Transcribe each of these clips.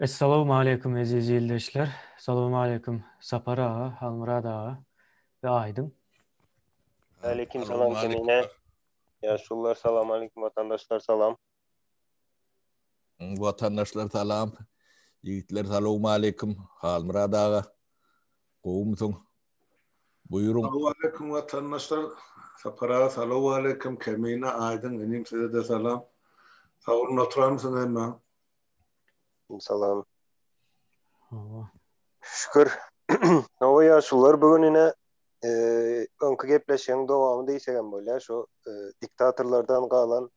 Essalawmaleýkum eziz ildeşler. Salowmaleýkum Sapar aga, Halmyrat aga we Aýdyň. Aleýkim salam Kemine. Ýaşulular salam aleýkum watandaşlar salam. Watandaşlar salam. Ýigitler salowmaleýkum. Halmyrat aga. Gowumysyň? Buýruň. Salowmaleýkum watandaşlar. Sapar aga salowmaleýkum. Kemine, Aýdyň inim size-de salam. Sag bolun oturanmysyň hemmäň? Salam. Hawa. Şükür. Hawa ýaşulular bu gün ine öňki gepleşigiň dowamy diýsek hem bolýar. Şu diktatorlardan galan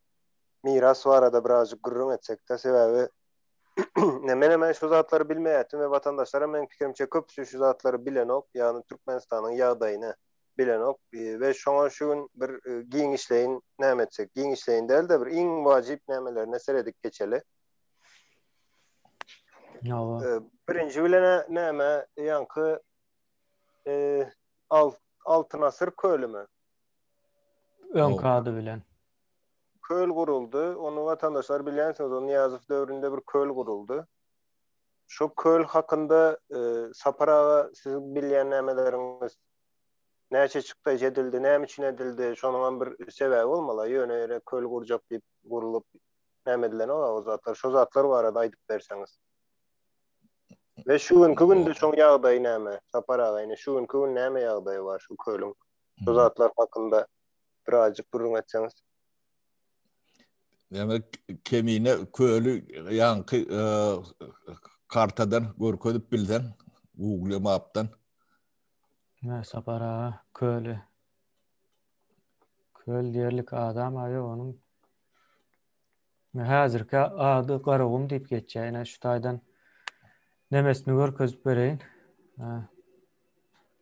miras barada birazjyk gürrüň etsekde sebäbi men hem şu zatlary bilmeýärdim we watandaşlar hem meniň pikirimçe köpüsi şu zatlary bilenok, ýagny Türkmenistanyň ýagdaýyny bilenok we şoňa şu gün bir giňişleýin näme etsek, giňişleýin däl-de bir iň wajyp nämelerine seredip geçeli. Hawa. Birinji bilen näme ýaňky Altyn asyr kölümi? Öňki ady bilen. Köl guruldy. Ony watandaşlar bilýänsiňiz, o Nyýazow döwründe bir köl guruldy. Şo köl hakynda Sapar aga siziň bilýän nämeleriňiz? Näçe çykdaýjy edildi, näme üçin edildi? Şonuňam bir sebäbi bolmaly. Ýöne ýere köl gurjak diýip gurlup näme edilenok-a o zatlar. Şo zatlar barada aýdyp berseňiz. We şu günki günde şoň ýagdaýy näme? Sapar aga ine şu günki gün näme ýagdaýy bar şu kölüň? Şu zatlar hakynda birazjyk gürrüň etseňiz. Näme Kemine köli ýaňky e, kartadan görkezip bilseň Google Map'dan. Ne Sapar aga köli. Köl diýerlik adam aýy onuň. Häzirki ady Garagum diýip geçýär. Ine şu taýdan nemesini görkezip bereýin.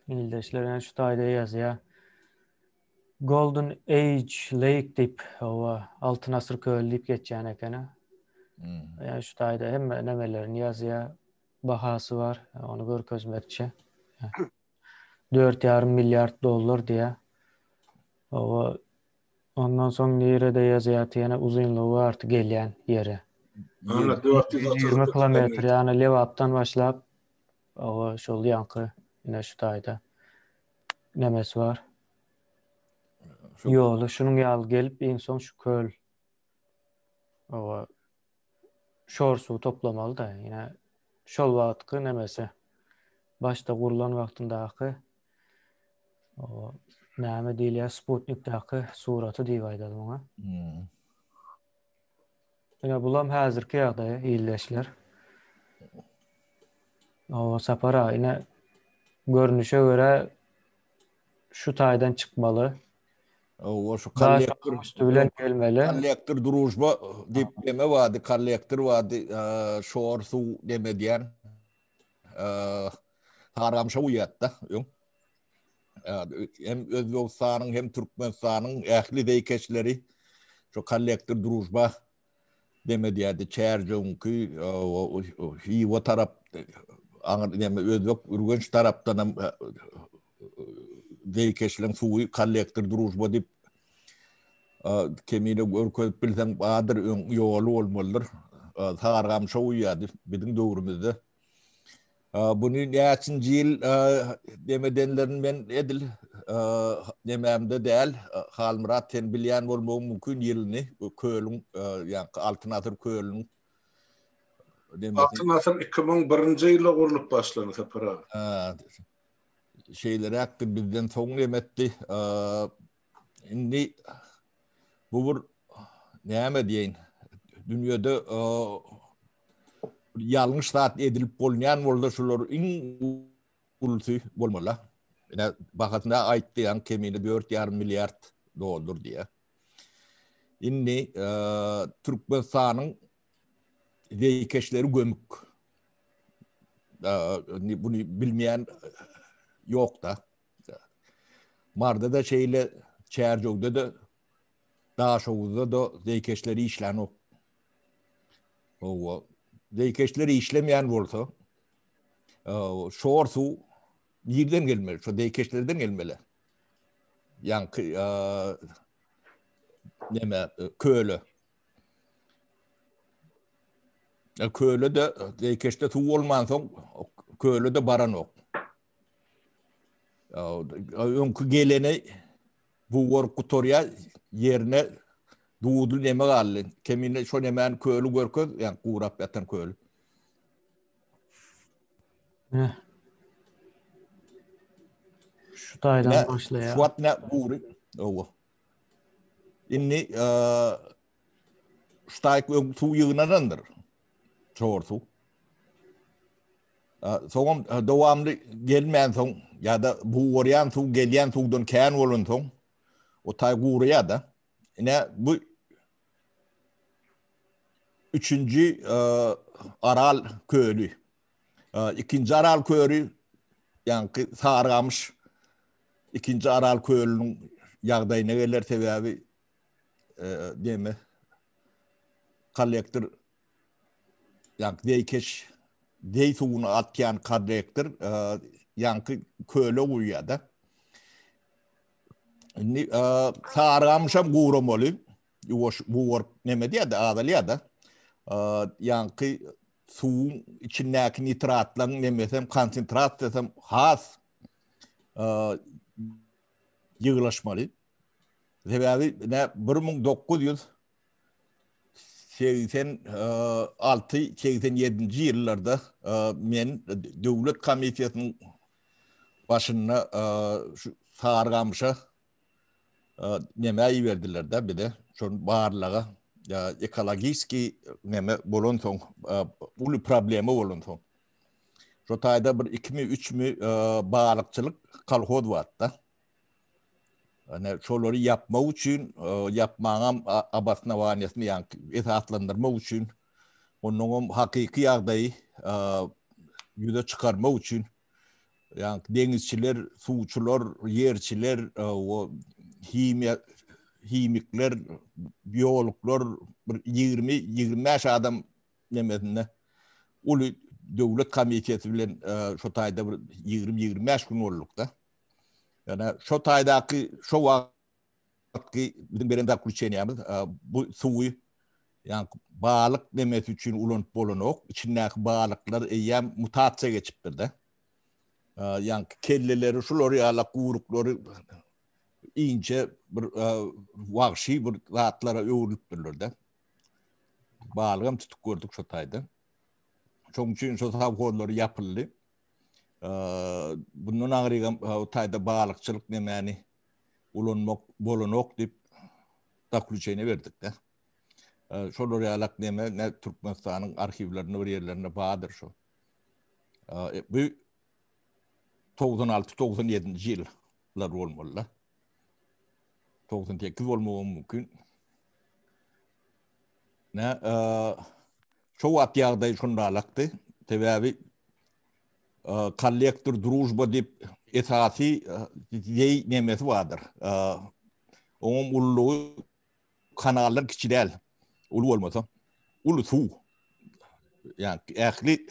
Ildeşler ine şu taýda ýazýar. Golden Age Lake diýip, owa, Altyn asyr köli diýip geçýän ekeni. Hmm. Ýa şu taýda hemme nemelerini ýazýar. Bahasy bar, ony görkezmekçi. 4,5 milliard dollar diýýär. Owa, ondan soň nirede ýazýar, ýene uzynlygy bar gelýän ýeri. Ana 420 kilometr, ýagny Lebapdan başlap, owa, şol ýaňky ine şu taýda nemesi bar. Ýoly şunuň ýaly gelip iň soň şu köl owa şor suw toplamaly da ýene şol wagtky nemesi başda gurlan wagtyndaky o näme diýilýär sputnikdaky suraty diýip aýdaly muňa. Hmm. Ine bulam häzirki ýagdaýy ildeşler. O Sapar aga ine görnüşe görä şu taýdan çykmaly. O şu kollektor üstü bilen gelmeli. Kollektor družba diýip neme bardy, kollektor bardy, şor suw neme diýen. Saramşa uýatda öň. Hem Özbegistanyň hem Türkmenistanyň ähli zeýkeşleri şu kollektor družba neme diýerdi, Çärjewiňki Hywa tarap aňyr neme Özbek Ürgenç tarapdan hem zeýkeşleň suwy kollektor družba diýip kemine görkezip bilseň bardyr öň ýoly bolmalydyr. Sarygamşa guýýardy biziň döwrümizde. Buny näçinji ýyl demedenlerini men edil demämde däl. Halmyrat sen bilýän bolmagyň mümkin ýylyny bu kölüň ýaňky Altyn asyr kölüniň demesi. Altyn asyr 2001-nji ýylda gurlup başlandy Sapar aga. Şeýleräkdi bizden soň demetdi. Indi bu bir näme diýeýin dünýede ýalňyş zat edilip bolunýan bolsa şular iň ulusy bolmaly. Ine bahasyna aýtdy ýaň kemine 4,5 milliard dollar diýýär. Indi Türkmenistanyň zeýkeşleri gömük. Indi buny bilmeýän ýok-da. Marda-da şeýle, Çärjewde-de, Daşoguzda-da zeýkeşler işlänok. Hawa, zeýkeşler işlemeýän bolsa, şor suw nirden gelmeli? Şo zeýkeşlerden gelmeli. Ýaňky neme, köle. Köle-de zeýkeşde suw bolmansoň köle-de baranok. Öňki geleni bugaryp gutarýar, ýerine duzly neme galdy. Kemine şo nemäni köli görkez, ýa gurap ýatan köli. Şu taýdan başlaýar. Şu wagt ne gury. Owa. Indi şu taýk öň suw ýygnanandyr. Çor suw. Soňam dowamly gelmänsoň ýa-da bugarýan suw gelýän suwdan kän bolansoň o taý guraýar-da. Ine bu üçünji Aral köli. Ikinji Aral köli ýaňky Sarygamyş ikinji Aral kölüniň ýagdaýyna geler sebäbi deme kollektor ýaňky zeýkeş zeý suwuny atýan kollektor ýaňky köle guýýar-da. Indi Sarygamyşam guramaly. Ýuwaş bugaryp neme diýýär-de, azalýar-da. Ýaňky suwuň içindäki nitratlaryň nemesem, konsentrasiýasam has ýygylaşmaly. Sebäbi ne 1900 86 87-nji ýyllarda men döwlet komissiýasynyň başynda şu Sarygamyşa neme iberdiler-de bize, şol barlaga ekologiski neme bolansoň, uly problema bolansoň. Şo taýda bir ikimi, üçmi balykçylyk kolhoz bardy-da. Ine, şolary ýapmak üçin, ýapmagyňam obosnowaniýasyny, ýagny esaslandyrmak üçin, onnoňam hakyky ýagdaýy ýüze çykarmak üçin, ýagny deňizçiler, suwçular, ýerçiler, himiýa himikler, biologlar bir 20, 25 adam nemesinde uly döwlet komissiýasy bilen şo taýda bir 20, 25 gün bolduk-da. Ýöne şo taýdaky şo wagtky biziň beren zaklýuçeniýamyz bu suwy ýa balyk nemesi üçin ulanyp bolanok. Içindäki balyklar eýýäm mutasiýa geçipdir-de. Ýa kelleleri şular ýaly guýruklary inçe bir wagşy bir zatlara öwrülipdirler-de. Balygam tutup gördük şo taýda. Şonuň üçin şo sowhozlar ýapyldy. Bundan agrygam o taýda balykçylyk nemäni ulanmak bolanok diýip zaklýuçeniýe berdik-de. Şolar ýalak neme ne Türkmenistanyň arhiwlerinde bir ýerlerinde bardyr şo. Bu 96-97-nji ýyllar bolmaly-da. 98 bolmagam mümkin. Ne, şo wagt ýagdaý şundalakdy. Sebäbi kollektor družba diýip esasy zeý nemesi bardyr. Oňam ululygy kanaldan kiçi däl. Uly bolmasa, uly suw. Ýa ähli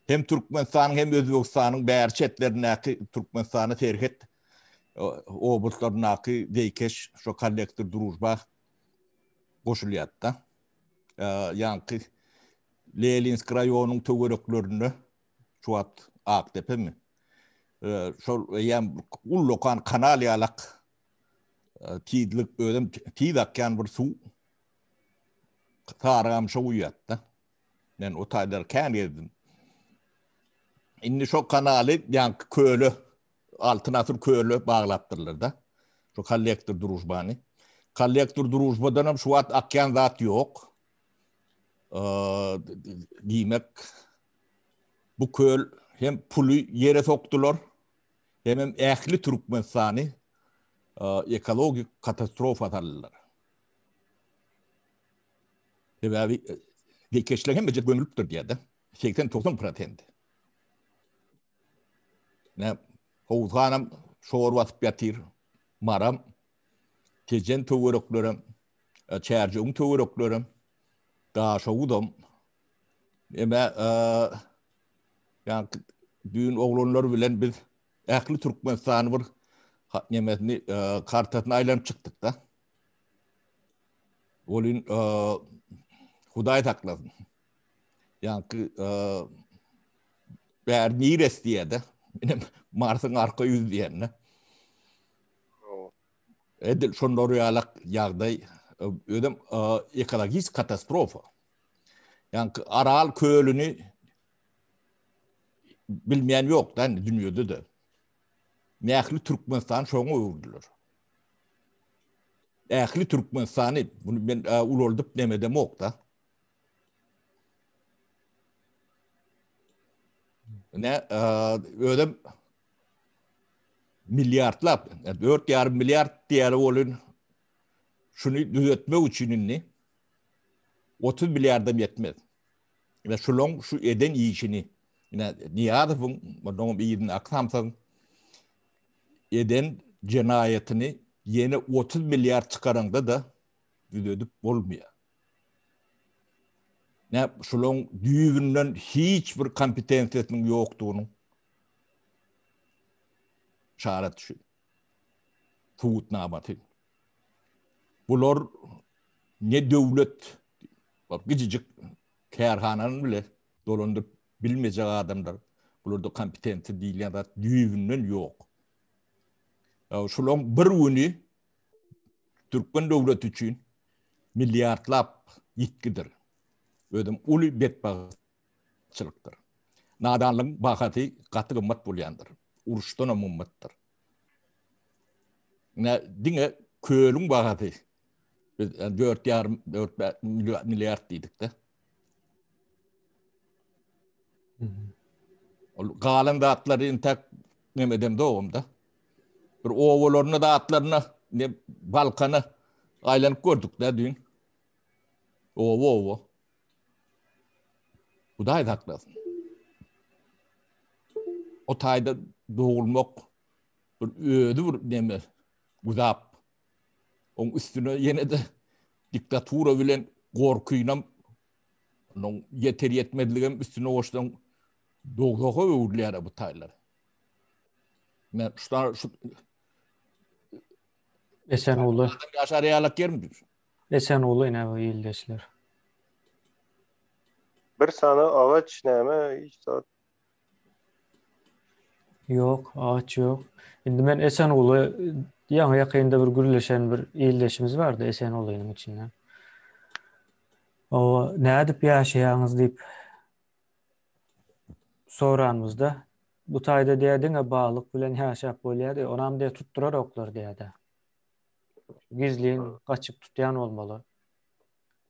hem Türkmenistanyň hem Özbegistanyň bäri çetlerindäki Türkmenistana serhet oblastlaryndaky zeýkeş şo kollektor družba goşulýar-da. Ýaňky Leninsk raýonyň töwereklerinde şu wagt Akdepemi? Şol eýýäm ullakan kanal ýalak tizlik özem tiz akýan bir suw Sarygamşa guýýar-da. Men o taýlary kän gezdim. Indi şo kanaly ýaňky köle Altyn asyr köle baglapdyrlar-da. Şu kollektor družbany. Kollektor družbadan hem şu wagt akýan zat ýok. Diýmek, bu köl hem puly ýere sokdular, hem hem ähli Türkmenistany ekologik katastrofa saldylar. Sebäbi zeýkeşler hemme gömülipdir diýýär-de. 80-90 prosent. Ne Howuzhanam şor basyp ýatyr. Maram, Tejen töwereklerem, e, Çärjewiň töwereklerem, Daşoguzam. Eme, e, ýa düýn oglanlar bilen biz ähli Türkmenistany bir nemesini, e, kartasyny aýlanyp çykdyk-da. Olin Hudaý saklasyn. Ýaňky bäri niresi diýýär-de. Menem Marsyň arka ýüzi diýende. Edil şonlar ýalak ýagdaý özem ekologik katastrofa. Ýaňky Aral kölüni bilmeýän ýok da indi dünýede-de. Ähli Türkmenistan şoňa öwrüdiler. Ähli Türkmenistany bunu men ulaldyp nemedemok da. Ne özem milliardlap, 4,5 milliard diýeli bolun şuny düzetmek üçin indi 30 milliardam ýetmez. Ine şulaň şu eden işini, ine Nyýazowyň, onuň yzyny aksamsaň eden jenaýatyny ýene 30 milliard çykaraňda-da düzedip bolmaýar. Ne şulaň düýbünden hiç bir kompetensiýasynyň ýokdugynyň şarat şu. Subutnamasy. Bular ne döwlet, bak gijijik kärhanany bile dolandyryp bilmejek adamlar. Bularda kompetensiýa diýilýän zat düýbünden ýok. Şulaň bir güni türkmen döwleti üçin milliardlap ýitgidir. Özem uly betbagtçylykdyr. Nadanlygyň bahasy gaty gymmat bolýandyr. Uruşdanam gymmatdyr. Ine diňe kölüň bahasy biz 4,5 4 milliard diýdik-de. Ol galan zatlary intäk neme edem dogumda. Bir obalaryna zatlaryna ne Balkana aýlanyp gördük-de düýn. Oba oba. Hudaý saklasyn. O taýda dogulmak bir özi bir neme güzap. Oň üstüne ýene-de diktatura bilen gorkynam onuň ýeter ýetmezligem üstüne goşsaň dowzaha öwrülýär bu taýlar. Men şu şu Esenguly. Ýaşar ýalak ýermi? Esenguly ine bu ildeşler. Bir sany agaç näme hiç zat. Ýok, agaç ýok. Indi men Esenguly ýaňy ýakynda bir gürleşen bir ildeşimiz bardy Esengulynyň içinden. O nädip ýaşaýaňyz diýip soranymyzda bu taýda diýä diňe balyk bilen ýaşap bolýar diýä. Onam diýä tutduraroklar diýä-de. Gizlin gaçyp tutýan bolmaly.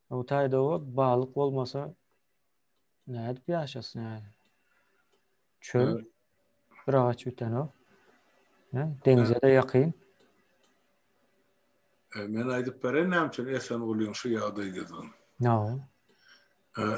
Bu taýda o balyk bolmasa nädip ýaşasyn ýaly. Çöl bir agaç bitenok. Deňize de ýakyn. E, men aýdyp bereýin näme üçin Esengulyň şu ýagdaýdadygyny. Näme?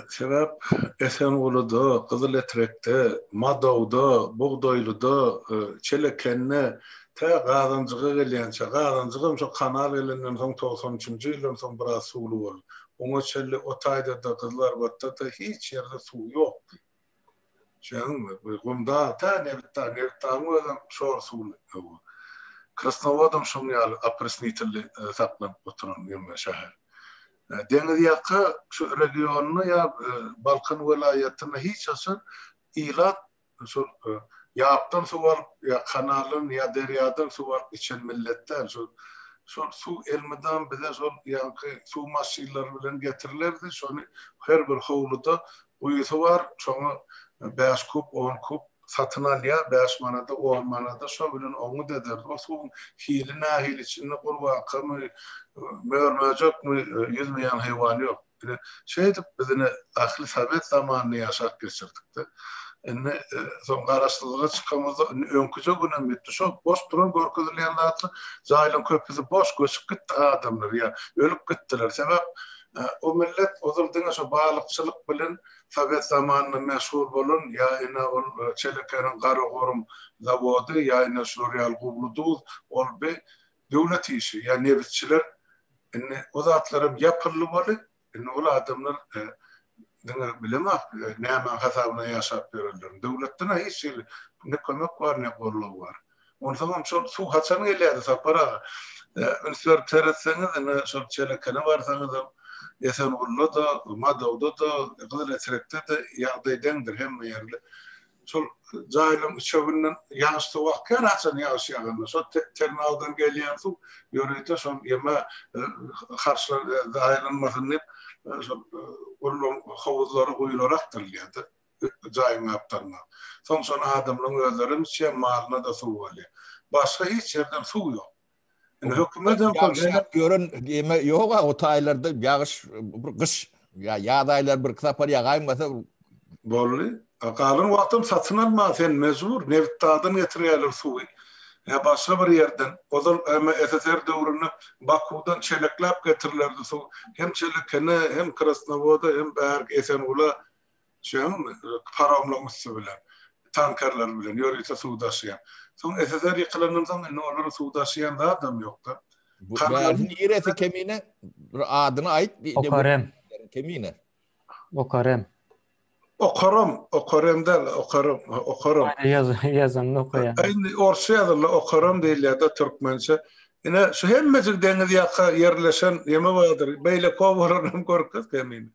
Sebäp Esengulyda, Gyzyletrekde, Madawda, Bugdaýlyda, Çelekende tä Gazanjyga gelýänçä, Gazanjygam şo kanal gelenden soň 93-nji ýyldan soň biraz suwly boldy. Oňa çenli o taýda-da, Gyzylarbatda-da hiç ýerde suw ýokdy. Düşýäňizmi? Bu Gumdag tä Nebitdag, Nebitdagyň özem şor suwly. Krasnowodam şoň ýaly opresnitelli saklanyp oturan ýöne şäher. Deňiz ýaka şu regionynda ýa Balkan welaýatynda hiç haçan ilat şol ýapdan suw alyp ýa kanaldan ýa derýadan suw alyp içen millet däl. Şol şol suw elmydam bize şol ýaňky suw maşynlary bilen getirilerdi. Şony her bir howluda guýusy bar, şoňa bäş kub, on kub satyn alýar, bäş manada, on manada, şo bilen oňňut ederdi. O suwuň hili nähili, içinde gurbakamy, mör-möjekmi, ýüzmeýän haýwan ýok. Ine, şeýdip biz ine ähli sowet zamanyny ýaşap geçirdik-de. Indi soň garaşsyzlyga çykamyzda indi öňküje günem ýetdi. Şo boş duran görkezilýän zatlar, jaýlaryň köpüsi boş, göçüp gitdi adamlar ýa ölüp gitdiler. Sebäp o millet ozal diňe şo balykçylyk bilen sowet zamanynda meşhur bolan ýa ine ol Çelekeniň Garagorum zawody ýa ine şular ýaly Gubly duz ol bi döwlet işi ýa nebitçiler indi o zatlaram ýapyldy boly indi ol adamlar diňe bilemok nämäň hasabyna ýaşap ýörenlerini döwletden-ä hiç hili ne kömek bar ne goldaw bar. Onsoňam şol suw haçan gelýärdi Sapar aga? Üns berip seretseňiz ine şol Çelekene barsaňyzam. Esengulda-da, Madawda-da, Gyzyletrekde-de ýagdaý deňdir hemme ýerde. Şol jaýlaryň üçeginden ýagyş suwy akýar haçan ýagyş ýaganda. Şol ternaldan gelýän suw ýörite şol ýeme harçlar zaýalanmasyn diýip şol gurlan howuzlara, guýulara akdyrylýar-da jaýyň gapdalyna. Soň şony adamlaryň özlerem içýär, malyna-da suw bolýar. Başga hiç ýerden suw ýok. Indi hökümet hem şol ýagyş ýören ýeme ýok-a o taýlarda ýagyş bir gyş ýa ýaz aýlary bir iki sapar ýagaýmasa Boldy. A galan wagtam satyn almaga sen mejbur. Nebitdagdan getirýärler suwy. Ýa başga bir ýerden. Ozal hem SSR döwründe Bakuwdan çelekläp getirilerdi suw. Hem Çelekene, hem Krasnowoda, hem bärik Esengula Şeýdemi? Paromlaryň üsti bilen, tankerler bilen ýörite suw daşaýan. Soň SSR ýykylandan soň indi olara suw daşaýan zadam ýok-da. Bu bärsi niresi Kemine? Bir adyny aýt. Okarem. Kemine. Okarem. Okaram, okarem däl, okaram, okaram. Ýaz, ýazanyny okaýan. Indi orsça ýazyldy, okaram diýilýär-de türkmençe. Ine, şu hemmejik deňiz ýaka ýerleşen ýeme bardyr. Beýleki obalaryny hem görkez Kemine.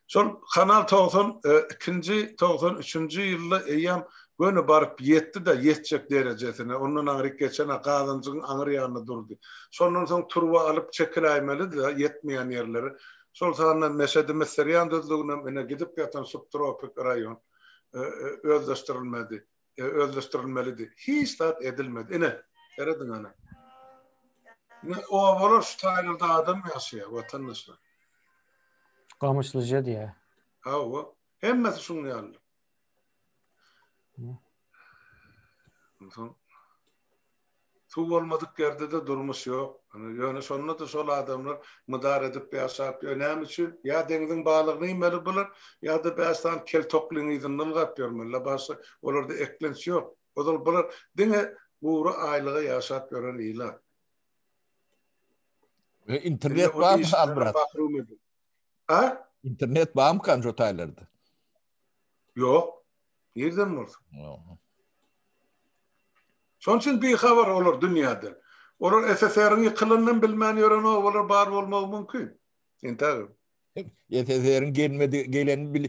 Şol kanal 92-nji, 93-nji ýylda eýýäm göni baryp ýetdi-de, ýetjek derejesine. Ondan aňryk geçen-ä Gazanjygyň aňry ýanynda durdy. Şondan soň turba alyp çekiläýmelidi-de ýetmeýän ýerleri. Şol sanda Meşedi-Misserian düzlüginem ine gidip ýatan subtropik raýon özleşdirilmedi. Özleşdirilmelidi. Hiç zat edilmedi. Ine, serediň ana. Ine obalar şu taýlarda adam ýaşaýar, watandaşlar. Gamyşlyja diýýär. Hawa, hemmesi şuň ýaly. Onsoň suw bolmadyk ýerde-de durmuş ýok. Ýöne şonda-da şol adamlar mydar edip ýaşap ýör. Näme üçin? Ýa deňziň balygyny iýmeli bular, ýa-da bäş sany kel toklyň yzynda ylgap ýörmeli. Başga olarda eklenç ýok. Ozal bular diňe gury aýlyga ýaşap ýören ilat. Internet barmy Halmyrat? Ha? Internet barmy kan şu taýlarda? Ýok. Nirden bolsun? Şonuň üçin bihabar olar dünýäden. Olar SSR-iň ýykylanynam bilmän ýören obalar bar bolmagy mümkin. Entägem. SSR-iň gelmedi, gelenini bil,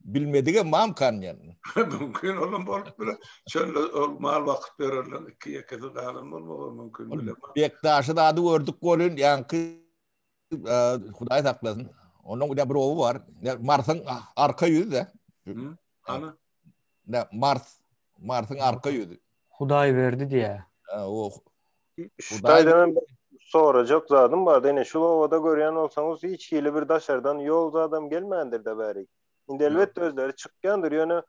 bilmedigem barmykan diýen. Mümkin olam bolup biler. Çölde ol mal bakyp ýörenler iki ýekesi galan bolmagy mümkin bilemok. Bekdaşy zady gördük welin ýaňky Hudaý saklasyn. Onuň bir oba bar. Marsyň arka ýüzi-de. Hany? Ne Mars, Marsyň arka ýüzi. Hudaýberdi diýä. O Şu taýdan hem sorajak zadym bar. Ine şu obada görýän bolsaňyz hiç hili bir daşardan ýol zadam gelmändir-de bärik. Indi elbetde özleri çykýandyr, ýöne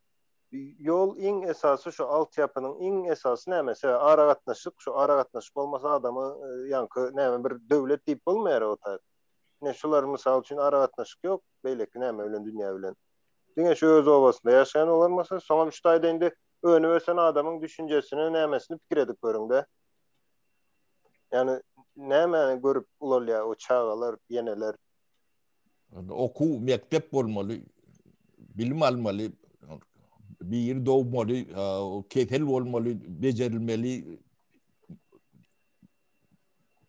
ýol iň esasy şu altyapynyň iň esasy näme? Sebäbi aragatnaşyk, şu aragatnaşyk bolmasa adamy ýaňky näme bir döwlet diýip bolmaýar o taýda. Ine şular mysal üçin aragatnaşyk ýok, beýleki näme bilen dünýä bilen. Diňe şu öz obasynda ýaşaýan bolarmasa, soňam şu taýda indi önüp ösen adamyň düşünjesini, nämesini pikir edip görüň-de. Ýagny nämäni görüp ulalýar o çagalar, ýeneler? Okuw, mekdep bolmaly, bilim almaly, biri dogmaly, kesel bolmaly, bejerilmeli.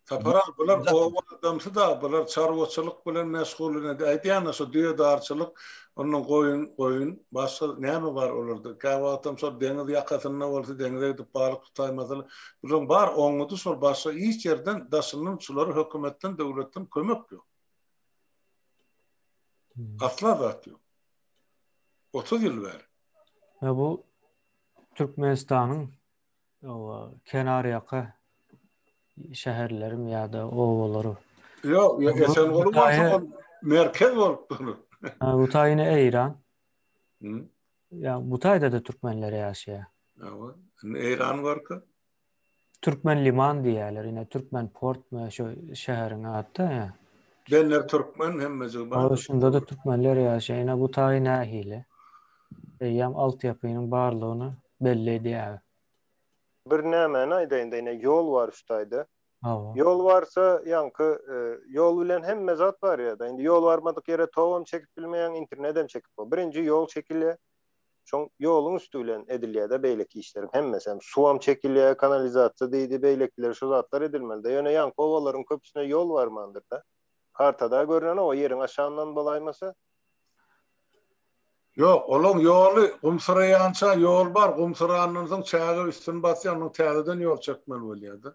Sapar aga, bular oba adamsy-da, bular çarwaçylyk bilen meşgul ine aýdýan-a şu düýedarçylyk, ondan goýun, goýun, başga näme bar olarda? Käwagtam şol deňiz ýakasynda bolsa deňize gidip balyk tutaýmasalar, bularyň bar oňňudy şol, başga hiç ýerden daşyndan şulara hökümetden, döwletden kömek ýok. Asla zat ýok. 30 ýyl bäri. Ya bu Türkmenistanyň kenarýaka şäherlerimi ýa-da obalary. Ýok, Esenguly bolsa ol merkez bolup dur. Bu taýyny Eýran. Ýa bu taýda-da türkmenler ýaşaýar. Hawa, indi Eýran görke. Türkmen liman diýýärler, ine Türkmen port mu şu şäheriň ady-da ýa. Benner türkmen hemmejigi bar. Hawa şunda-da türkmenler ýaşaýar. Ine bu taýy nähili? Eýýäm altyapynyň barlygyny belli edýär. Bir nämäni aýdaýynda ine ýol bar şu taýda. Hawa. Ýol barsa ýaňky ýol bilen hemme zat barýada. Indi ýol barmadyk ýere togam çekip bilmeýäň, internedem çekip bol. Birinji ýol çekilýär. Şoň ýoluň üsti bilen edilýärde beýleki işleriň hemmesem. Suwam çekilýär, kanalizasiýa diýdi, beýlekiler şu zatlar edilmelide. Ýöne ýaňky obalaryň köpüsine ýol barmandyr-da. Kartada görnenok o ýeriň aşagyndan bolaýmasa. Ýok, olaň ýoly gumsyraýança ýol bar, gumsyrandan soň çäge üstüni basýar, ondan täzeden ýol çekmeli bolýar-da.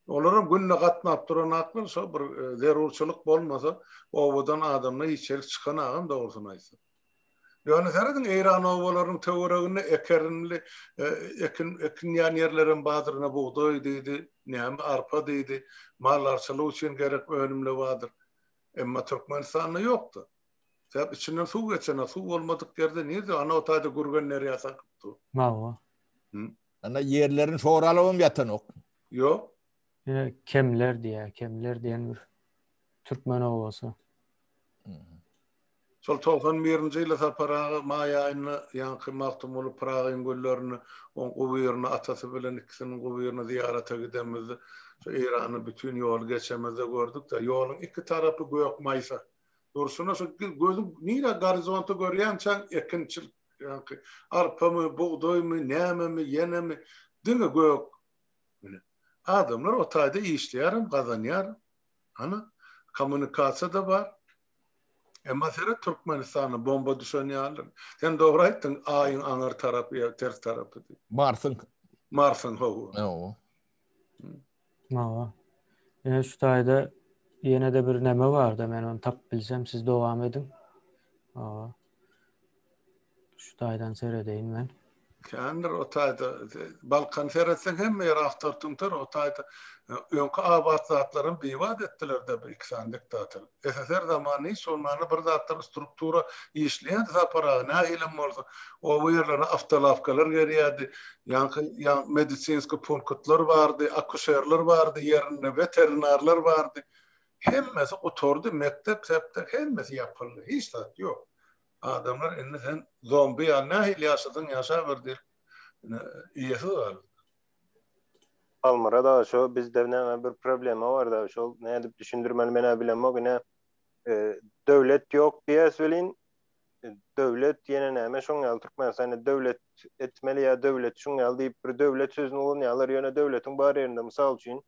Olaram günde gatnap duranaklar, şo bir zerurçylyk bolmasa, obadan adamlar hiç ýerik çykanagam dogrusyny aýtsak. Ýöne serediň, Eýran obalarynyň töwereginde ekerinli, ekin ekinýän ýerlerem bardyr, ine bugdaý diýdi, näme arpa diýdi, maldarçylyk üçin gerek önümler bardyr. Emma Türkmenistanda ýokdy. Sebäp içinden suw geçenok. Suw bolmadyk ýerde nirde ana o taýda Gürgen derýasy akyp dur. Hawa. Ana ýerlerini şoralabam ýatanok. Ýok. Ýene Kemler diýýär. Kemler diýen bir türkmen obasy. Şol 91-nji ýyly Sapar aga maý aýynda ýaňky Magtymguly Pyragyň güllerini oň gubyryna atasy bilen ikisiniň gubyryna zyýarata gidenimizde şu Eýranda bütin ýoly geçemizde gördük-de ýoluň iki tarapy gök maýsa. Durşuna şu gözüň nirä gorizonty görýänçäň ekinçilik ýaňky arpamy, bugdaýmy, nämemi, ýenemi diňe gök. Ine. Adamlar o taýda işleýärem, gazanýar. Ana, kommunikasiýa-da bar. Emma seret Türkmenistanda bomba düşen ýaly. Sen dogry aýtdyň, Aýyň aňyr tarapy ýa ters tarapy diýip. Marsyň. Marsyň hawa. Hawa. Hawa. Ýene şu taýda ýene-de bir neme barda, men ony tapyp bilsem siz dowam ediň. Hawa. Şu taýdan seredeýin men. Kändir o taýda. Balkan seretseň hemme ýer awtor-tüňter o taýda. Öňki abat zatlaram bibat etdiler-de bir iki sany diktator. SSR zamany hiç bolmanda bir zatlar struktura işleýärdi Sapar aga nähilem bolsa. Oba ýerlerine awtolawkalar gelýärdi. Ýaňky ýa medisinski punktlar bardy, akuşerler bardy ýerinde, weterinarlar bardy. Hemmesi gutardy, mekdep sepdek hemmesi ýapyldy. Hiç zat ýok. Adamlar indi sen zombi ýaly nähili ýaşasaň ýaşaber diýip ine eýesiz galdy. Halmyrat aga şo bizde näme bir problema barda şol nädip düşündirmeli menä bilemok ine döwlet ýok diýäs welin döwlet ýene näme şoň ýaly Türkmenistanda döwlet etmeli ýa döwlet şuň ýaly diýip bir döwlet sözüni ulanýarlar ýöne döwletiň bar ýerinde mysal üçin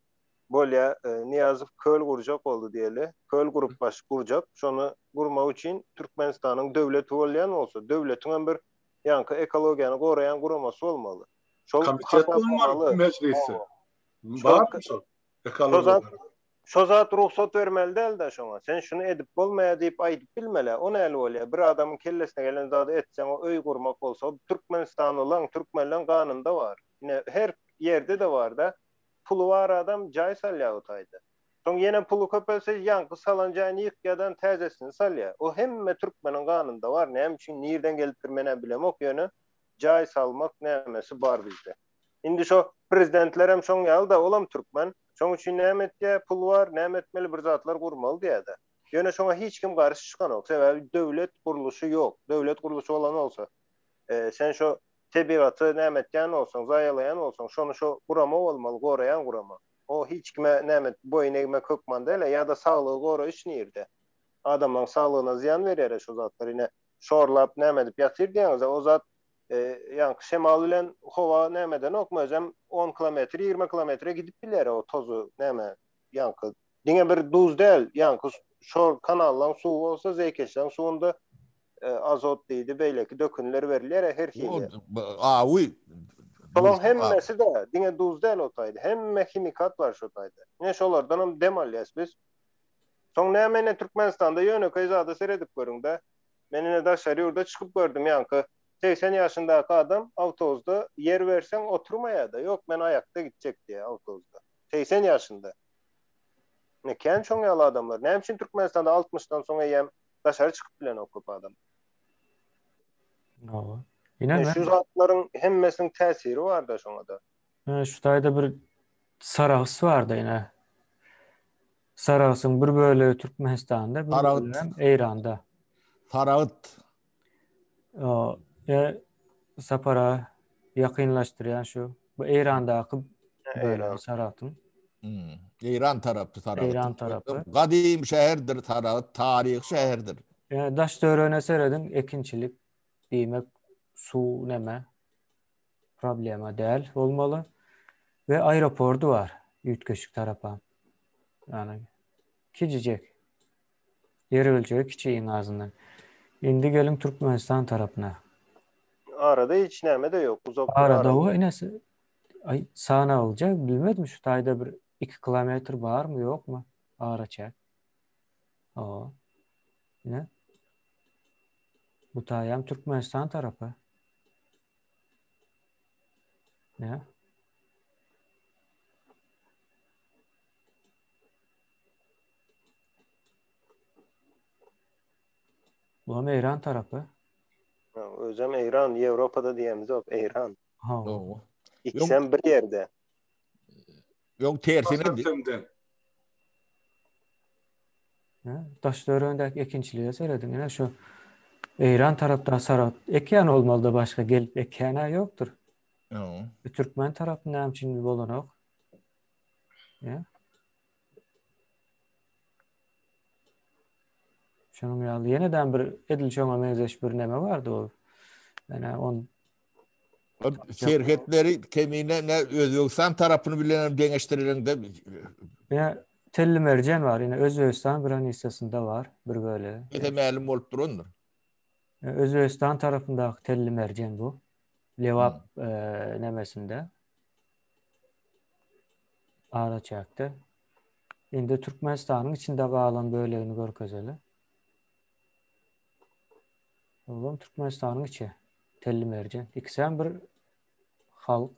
Bolýa, Nyýazow köl gurjak boldy diýeli. Köl gurup baş gurjak. Şony gurmak üçin Türkmenistanyň döwleti bolýan bolsa, döwletiňem bir ýaňky ekologiýany goraýan guramasy bolmaly. Şol Komitet bolmaly mejlisde. Barmy şol? Ekologiýa. Şo zat rugsat bermeli däl-de şoňa. Sen şuny edip bolmaýar diýip aýdyp bilmeli. O näli bolýar? Bir adamyň kellesine gelen zady etseň, o öý gurmak bolsa, o türkmenistanlylaň, türkmenleň ganynda bar. Ine, her ýerde-de bar-da. Puly bar adam jaý salýar o taýda. Soň ýene puly köpelse ýaňky salan jaýyny ýykýadan täzesini salýar. O hemme türkmeniň ganynda bar. Näme üçin nirden gelipdir menä bilemok ýöne jaý salmak nämesi bar bizde. Indi şo prezidentlerem şoň ýaly-da olam türkmen. Şoň üçin näme etýär pul bar näme etmeli bir zatlar gurmaly diýýär-de. Ýöne şoňa hiç kim garşy çykanok. Sebäbi döwlet gurluşy ýok. Döwlet gurluşy bolan bolsa sen şo Tebigaty näme etýän bolsaň, zaýalaýan bolsaň, şony şo gurama bolmaly, goraýan gurama. O hiç kime näme boýun egmek hökman däl-ä, ýa-da saglygy goraýyş nirde? Adamlaryň saglygyna zyýan berýär-ä şo zatlar. Ine, şorlap näme edip ýatyr diýýäňiz-ä, o zat ýaňky şemal bilen howa näme edenokmy, özem on kilometr, 20 kilometre gidip bilýär-ä o tozy näme, ýaňky Diňe bir duz däl, ýaňky şor kanallaň suwy bolsa zeýkeşleň suwunda azot diýdi, beýleki dökünler berilýär her hili. Awy. Şolaň hemmesi-de, diňe duz däl o taýda. Hemme himikat bar şo taýda. Ine şolardanam dem alýas biz. Soň näme ine Türkmenistanda ýönekeý zada seredip görüň-de. Men ine daşary ýurda çykyp gördüm ýaňky 80 ýaşyndaky adam awtobusda ýer berseň oturmaýar-da, ýok men aýakda gitjek diýýär awtobusda. 80 ýaşynda. Ne kän şoň ýaly adamlar. Näme üçin Türkmenistanda 60-dan soň eýýäm daşary çykyp bilenok köp adam? Hawa. Ine şu zatlaryň hemmesiniň täsiri bar-da şoňa-da. Şu taýda bir Sarahs bar-da ine. Sarahsyň bir bölegi Türkmenistanda, bir bölegi hem Eýranda. Saragt. E, Sapara ýakynlaşdyrýan şu bu Eýrandaky bölegi Saragtyň. Hmm. Eýran tarapy Saragt. Eýran tarapy. Gadym şäherdir Saragt, taryhy şäherdir. Ýa daş töweregine serediň, ekinçilik diýmek suw näme problema däl bolmaly. We aeroporty bar üýtgeşik tarapa. Ýani kijijek. Ýer ölçegi kiçi iň azyndan. Indi geliň Türkmenistan tarapyna. Arada hiç näme-de ýok, uzak bir ara. Arada o ine aý sanalja bilmedim şu taýda bir 2 kilometr barmy ýokmy araçäk. O. Ine. Bu taýam Türkmenistan tarapy. Ne? Bu hem Eýran tarapy. Özem Eýran, Ýewropada diýemizok, Eýran. Ha. Ikisem bir ýerde. Ýok, tersine. Daş-töweregindäki ekinçilige serediň. Ine şu Eýran tarapda saragt ekýän bolmaly-da başga gelip ekýän-ä ýokdur. Ýok. Türkmen tarapy näme üçin bolanok? Ýa. Şonuň ýaly ýene-de bir edil şoňa meňzeş bir neme bardy ol. Ýöne on Serhetleri kemine ne Özbegistan tarapyny bilen hem deňeşdireniňde Ýa Telli Merjen bar, ýene Özbegistan granisasynda bar bir bölegi. Ýa mälim bolup durandyr. Özbegistan tarapyndaky Telli Merjen bu. Lebap hmm. e, nemesinde. Araçäkde. Indi Türkmenistanyň içinde galan bölegini görkezeli. Olam Türkmenistanyň içi. Telli merjen. İkisi hem bir halk.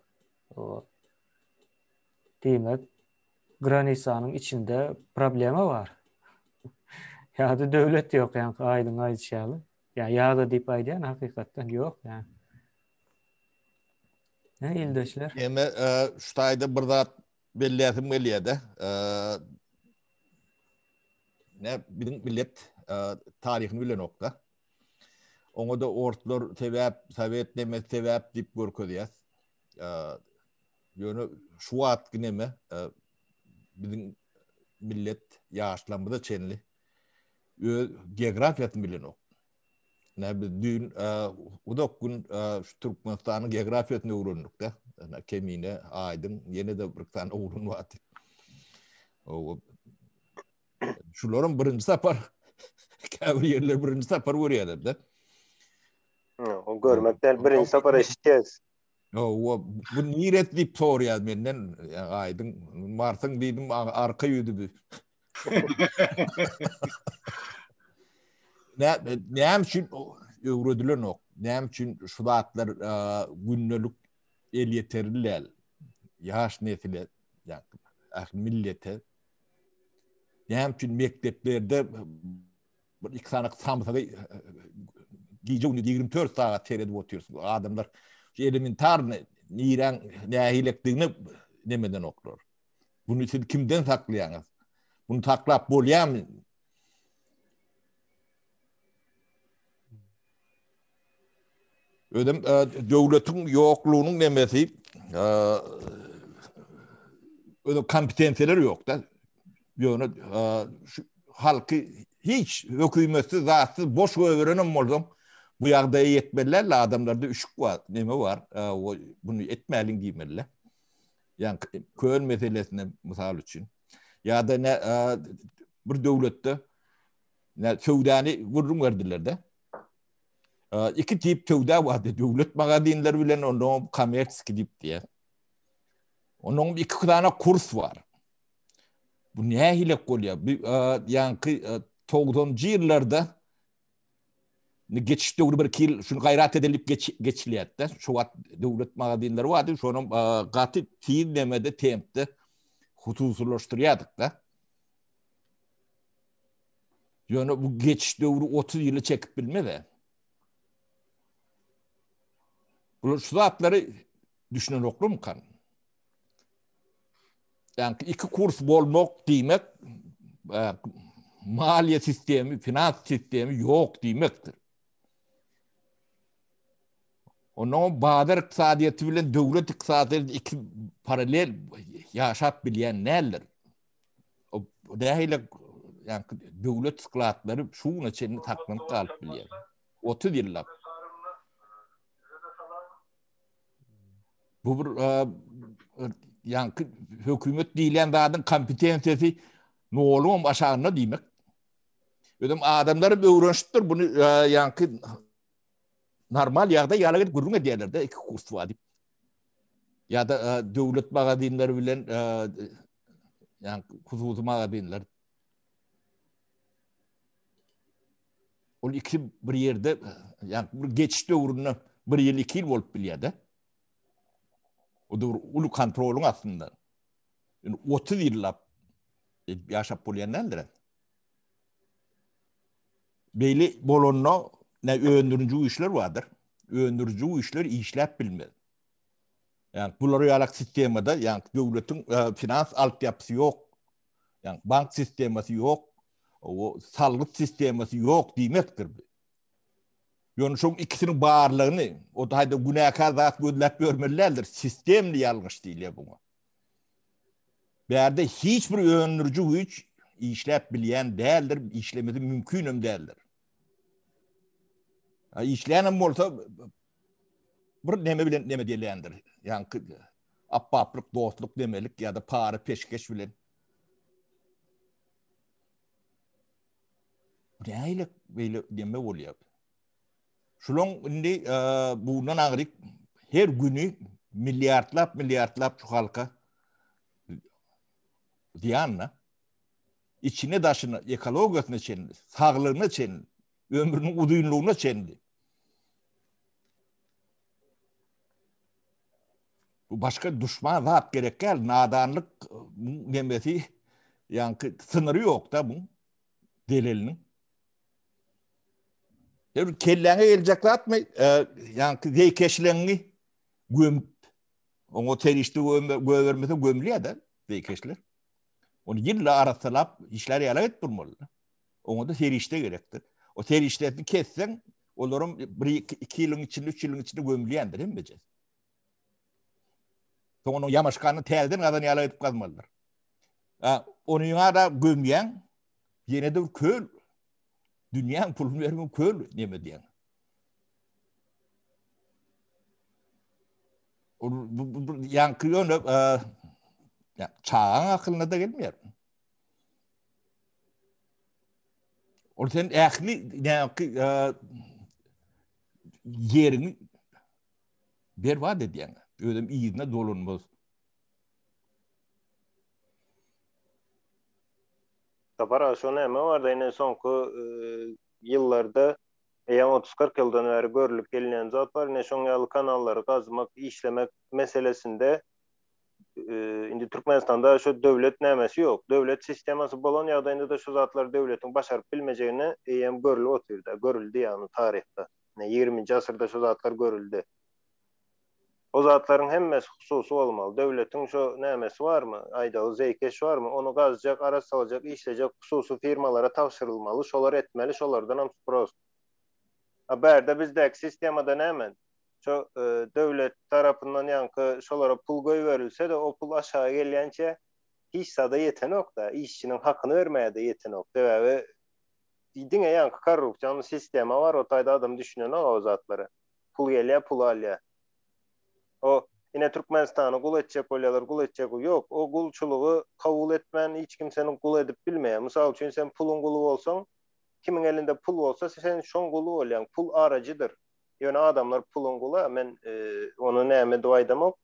Diýmek, granisanyň içinde problema bar. Ýa-da döwlet ýok, ýa aýdyň aýdyş ýaly. Ýa ýa-da diýip aýdýan hakykatdan ýok, ýa. Ne ildeşler? Eme e, şu taýda bir zat belläsim gelýär-de. E, ne biziň millet e, taryhyny bilenok-da. Oňa da orslar sebäp, sowet nemesi sebäp diýip görkezýär. E, ýöne şu wagtky neme e, biziň millet ýaşlarymyza çenli öz geografiýasyny bilenok. Ne biz düýn uzak gün şu Türkmenistanyň geografiýasyny öwrendik-de. Kemine, Aýdyň, ýene-de bir sany oglan bardy. O şularyň birinji sapar käbir ýerler birinji sapar görýärler-de. O görmek däl, birinji sapar eşitýäs. O bu niret diýip sorýar menden, Aýdyň, Marsyň diýdim, arka ýüzi bu. Ne, näme üçin öwredilenok? Näme üçin şu zatlar gündelik elýeterli däl? Ýaş nesile, ähli millete. Näme üçin mekdeplerde bir iki sany samsygy gije gündüz 24 sagat seredip otyrsyň. Adamlar şu elementarny niräň nähilekdigini nemeden oklar. Bunu siz kimden saklaýaňyz? Bunu saklap bolýarmy? Özüm e, döwletiň ýoklugynyň nemesi e, özüm kompetensiýalar ýok-da. Ýöne e, şu halky hiç hökümetsiz, zatsyz boş goýberenem bolsaň, bu ýagdaýa ýetmeliler, adamlarda üşük bar, neme bar, bunu etmäliň diýmeliler. Ýa köl meselesine mysal üçin. Ýa-da ne bir döwletde ne söwdany gürrüň berdiler-de. Iki tip söwda bardy, döwlet magazinleri bilen ondan kommersiýa diýip diýär. Onuň iki sany kurs bar. Bu nähili bolýar? Bu ýaňky 90-njy ýyllarda geçiş döwri bir ýyl şuny gaýrat edilip geç, geçilýärdi. Şu wagt döwlet magazinleri bardy, şonuň gaty tiz nemede tempde hususylaşdyrýardyk-da. Ýöne bu geçiş döwri 30 ýyly çekip bilmez. Bular şu zatlary düşünenoklarmykan? Yani iki kurs bolmak diýmek e, maliýe sistemi, finans sistemi ýok diýmekdir. Ondan bazar ykdysadyýeti bilen döwlet ykdysadyýeti iki paralel ýaşap bilýän däldir. O nähili yani döwlet skladlary şu güne çenli saklanyp galyp bilýär. 30 ýyllap. Bu bir ýaňky hökümet diýilýän zadyň kompetensiýasy noluň aşagynda diýmek. Özem adamlar öwrenişipdir bunu ýaňky normal ýagdaý ýaly edip gürrüň edýärler-de iki kurs bar diýip. Ýa-da döwlet magazinleri bilen ýaňky hususy magazinler. Ol iki bir ýerde ýa bir geçiş döwründe bir ýyl iki ýyl bolup bilýär-de. O döwür uly kontrolyň astynda. Indi 30 ýyllap ýaşap bolýan däldir. Beýle bolanda ne öndüriji güýçler bardyr. Öndüriji güýçler işläp bilmez. Ýa bular ýalak sistemada, ýa döwletiň e, finans altyapysy ýok. Ýa bank sistemasy ýok. O salgyt sistemasy ýok diýmekdir. Ýöne şoň ikisiniň barlygyny, o taýda günäkär zat gözläp ýörmeli däldir. Sistemli ýalňyş diýilýär buňa. Bärde hiç bir öndüriji güýç işläp bilýän däldir, işlemesi mümkinem däldir. Ha, işleýänem bolsa bir neme bilen neme diýilýändir. Ýaňky apbaplyk, dostluk demelik ýa-da para peşgeş bilen. Nähili beýle deme bolýar? Şulaň indi e, bundan aňryk her güni milliardlap milliardlap şu halka zyýanna. İçine daşyna, ekologiýasyna çenli, saglygyna çenli, ömrüniň uzynlygyna çenli. Bu başga duşman zat gerek däl. Nadanlyk nemesi, ýaňky synyry ýok da bu deleliniň. Her kelläňe geljek zatmy? E, ýaňky zeýkeşleňňi gömüp, oňa serişde göbermese gömülýär-de zeýkeşler. Ony ýylla arassalap, işler ýaly edip durmaly. Oňa da serişde gerekdir. O serişdesini kesseň, olaryň bir iki ýylyň içinde, üç ýylyň içinde gömülýändir hemmejesi. Soň onuň ýamaşganyny täzeden gazan ýaly edip gazmalydyr. A, ony da gömýäň, ýene de bir köl, dünýäň puluny berip köl neme diýýäň. Ol bu ýaňky ýöne ýa çagaň akylyna da gelmeýär. Ol sen ähli ýaňky ýeriňi berbat edýäň. Özem yzyna dolanmaz. Sapar aga şo näme barda ine soňky ýyllarda eýýäm 30-40 ýyldan bäri görlüp gelinýän zat bar. Ine şoň ýaly kanallary gazmak, işlemek meselesinde indi Türkmenistanda şu döwlet nämesi ýok. Döwlet sistemasy bolan ýagdaýynda-da şu zatlary döwletiň başaryp bilmejegini eýýäm görlüp otyrda, görüldi ýagny taryhda. Ine ýigriminji asyrda şu zatlar görüldi. O zatlaryň hemmesi hususy bolmaly. Döwletiň şo nämesi barmy, aýdaly zeýkeş barmy, ony gazjak, arassalajak, işlejek hususy firmalara tabşyrylmaly, şolar etmeli, şolardanam spros. A bärde bizdäki sistemada näme? Şo döwlet tarapyndan ýaňky şolara pul goýberilse-de, o pul aşaga gelýänçä hiç zada ýetenok-da, işçiniň hakyny bermäge-de ýetenok. Sebäbi diňe ýaňky korrupsion sistema bar, o taýda adam düşünenok o zatlara. Pul gelýär, puly alýar. O ine Türkmenistany gul etjek bolýarlar, gul etjek. Ýok, o gulçulygy kabul etmän hiç kim seni gul edip bilmeýär. Mysal üçin sen puluň guly bolsaň, kimiň elinde pul bolsa sen şoň guly bolýaň. Pul arajydyr. Ýöne adamlar puluň guly, men ony näme edip aýdamok.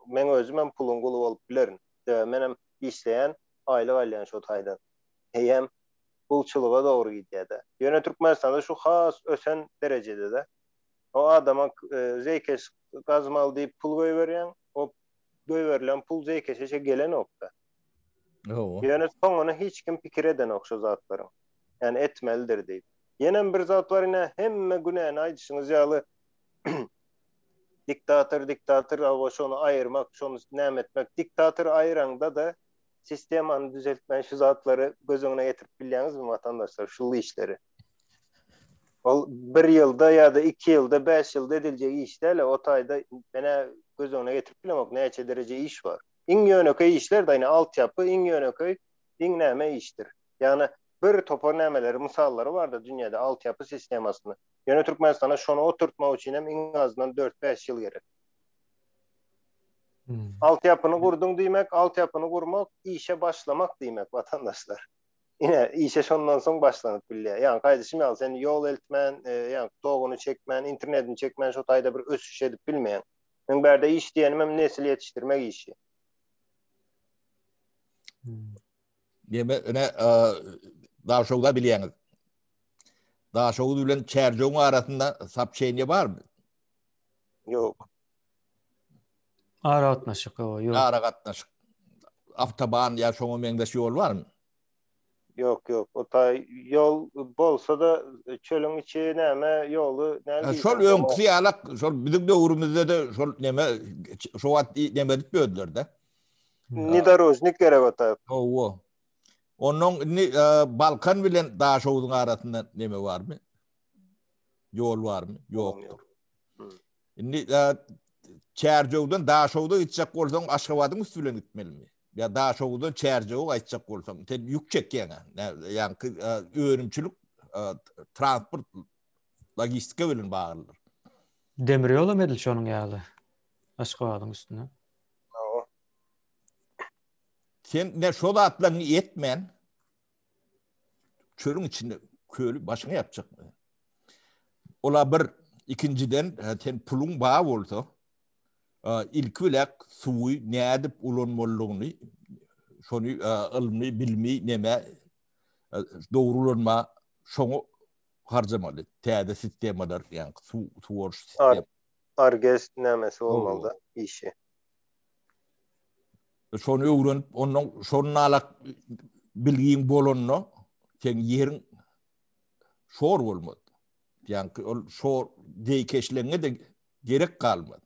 Meň özümem puluň guly bolup bilerin. Sebäbi menem işleýän, aýlyk alýan şo taýdan. Heýem gulçulyga dogry gidýär-de. Ýöne Türkmenistanda şu has ösen derejede-de. O adama zeýkeş gazmaly diýip pul goýberýäň, o goýberilen pul zeýkeşe gelenok-da. Hawa. Ýöne soňuny hiç kim pikir edenok şu zatlaryň. Ýani etmelidir diýip. Ýenem bir zat bar ine hemme günäni aýdyşyňyz ýaly diktator diktator hawa şony aýyrmak şony näme etmek diktatory aýyraňda-da sistemany düzeltmän şu zatlary göz öňüne getirip bilýäňizmi watandaşlar şul işleri. Ol bir ýylda ýa-da iki ýylda, bäş ýylda ediljek iş däl, o taýda menä göz öňüne getirip bilemok näçe dereje iş bar. Iň ýönekeý işler de ine altyapy iň ýönekeý, iň näme işdir. Ýagny bir topar nämeleri mysallary barda dünýäde altyapy sistemasyny. Ýöne Türkmenistanda şony oturtmak üçin hem iň azyndan dört-bäş ýyl gerek. Altyapyny gurduň diýmek, altyapyny gurmak işe başlamak diýmek watandaşlar. Ine, işe şondan soň başlanyp bilýär. Ýaňky aýdyşym ýaly, sen ýol eltmän, ýaňky toguny çekmän, internetini çekmän şo taýda bir ösüş edip bilmeýäň. Meň bärde iş diýenimem nesil ýetişdirmek işi. Deme, ine, Daşoguzda bilýäňiz. Daşoguz bilen Çärjewiň arasynda soobşeniýe barmy? Ýok. Aragatnaşyk, ýok. Aragatnaşyk. Awtoban ýa şoňa meňzeş ýol barmy? Ýok, ýok. O taý ýol bolsa-da çölüň içi näme ýoly näme Şol öňküsi ýalak, şol biziň döwrümizde-de şol neme şo wagt neme edip ýördüler-de. Nedorojnik gerek o taý. Hawa. Ondan indi Balkan bilen Daşogzuň arasynda neme barmy? Ýol barmy? Ýokdur. Indi Çärjewden Daşogza gitjek bolsaň Aşgabadyň üsti bilen gitmelimi? Ýa Daşoguzdan Çärjewe gaýtjak bolsaň, sen ýük çekýäň. Ýaňky önümçilik transport logistika bilen baglydyr. Demir ýolam edil şonuň ýaly. Aşgabadyň üstüne. Hawa. Sen ne şo zatlaryňy etmän çölüň içinde köli başyňa ýapjakmy? Ola bir ikinjiden sen puluň bar bolsa ilki bilen suwy nädip ulanmalydygyny şony ylmy, bilimi neme dogry ulanma şoňa harjamaly. Täze sistemalar, ýagny suw suwaryş sistem. Argest nämesi bolmaly işi. Şony öwrenip, ondan şonun alak bilgiň bolanda seň ýeriň şor bolmaz. Ýagny ol şor zeýkeşleňe de gerek galmaz.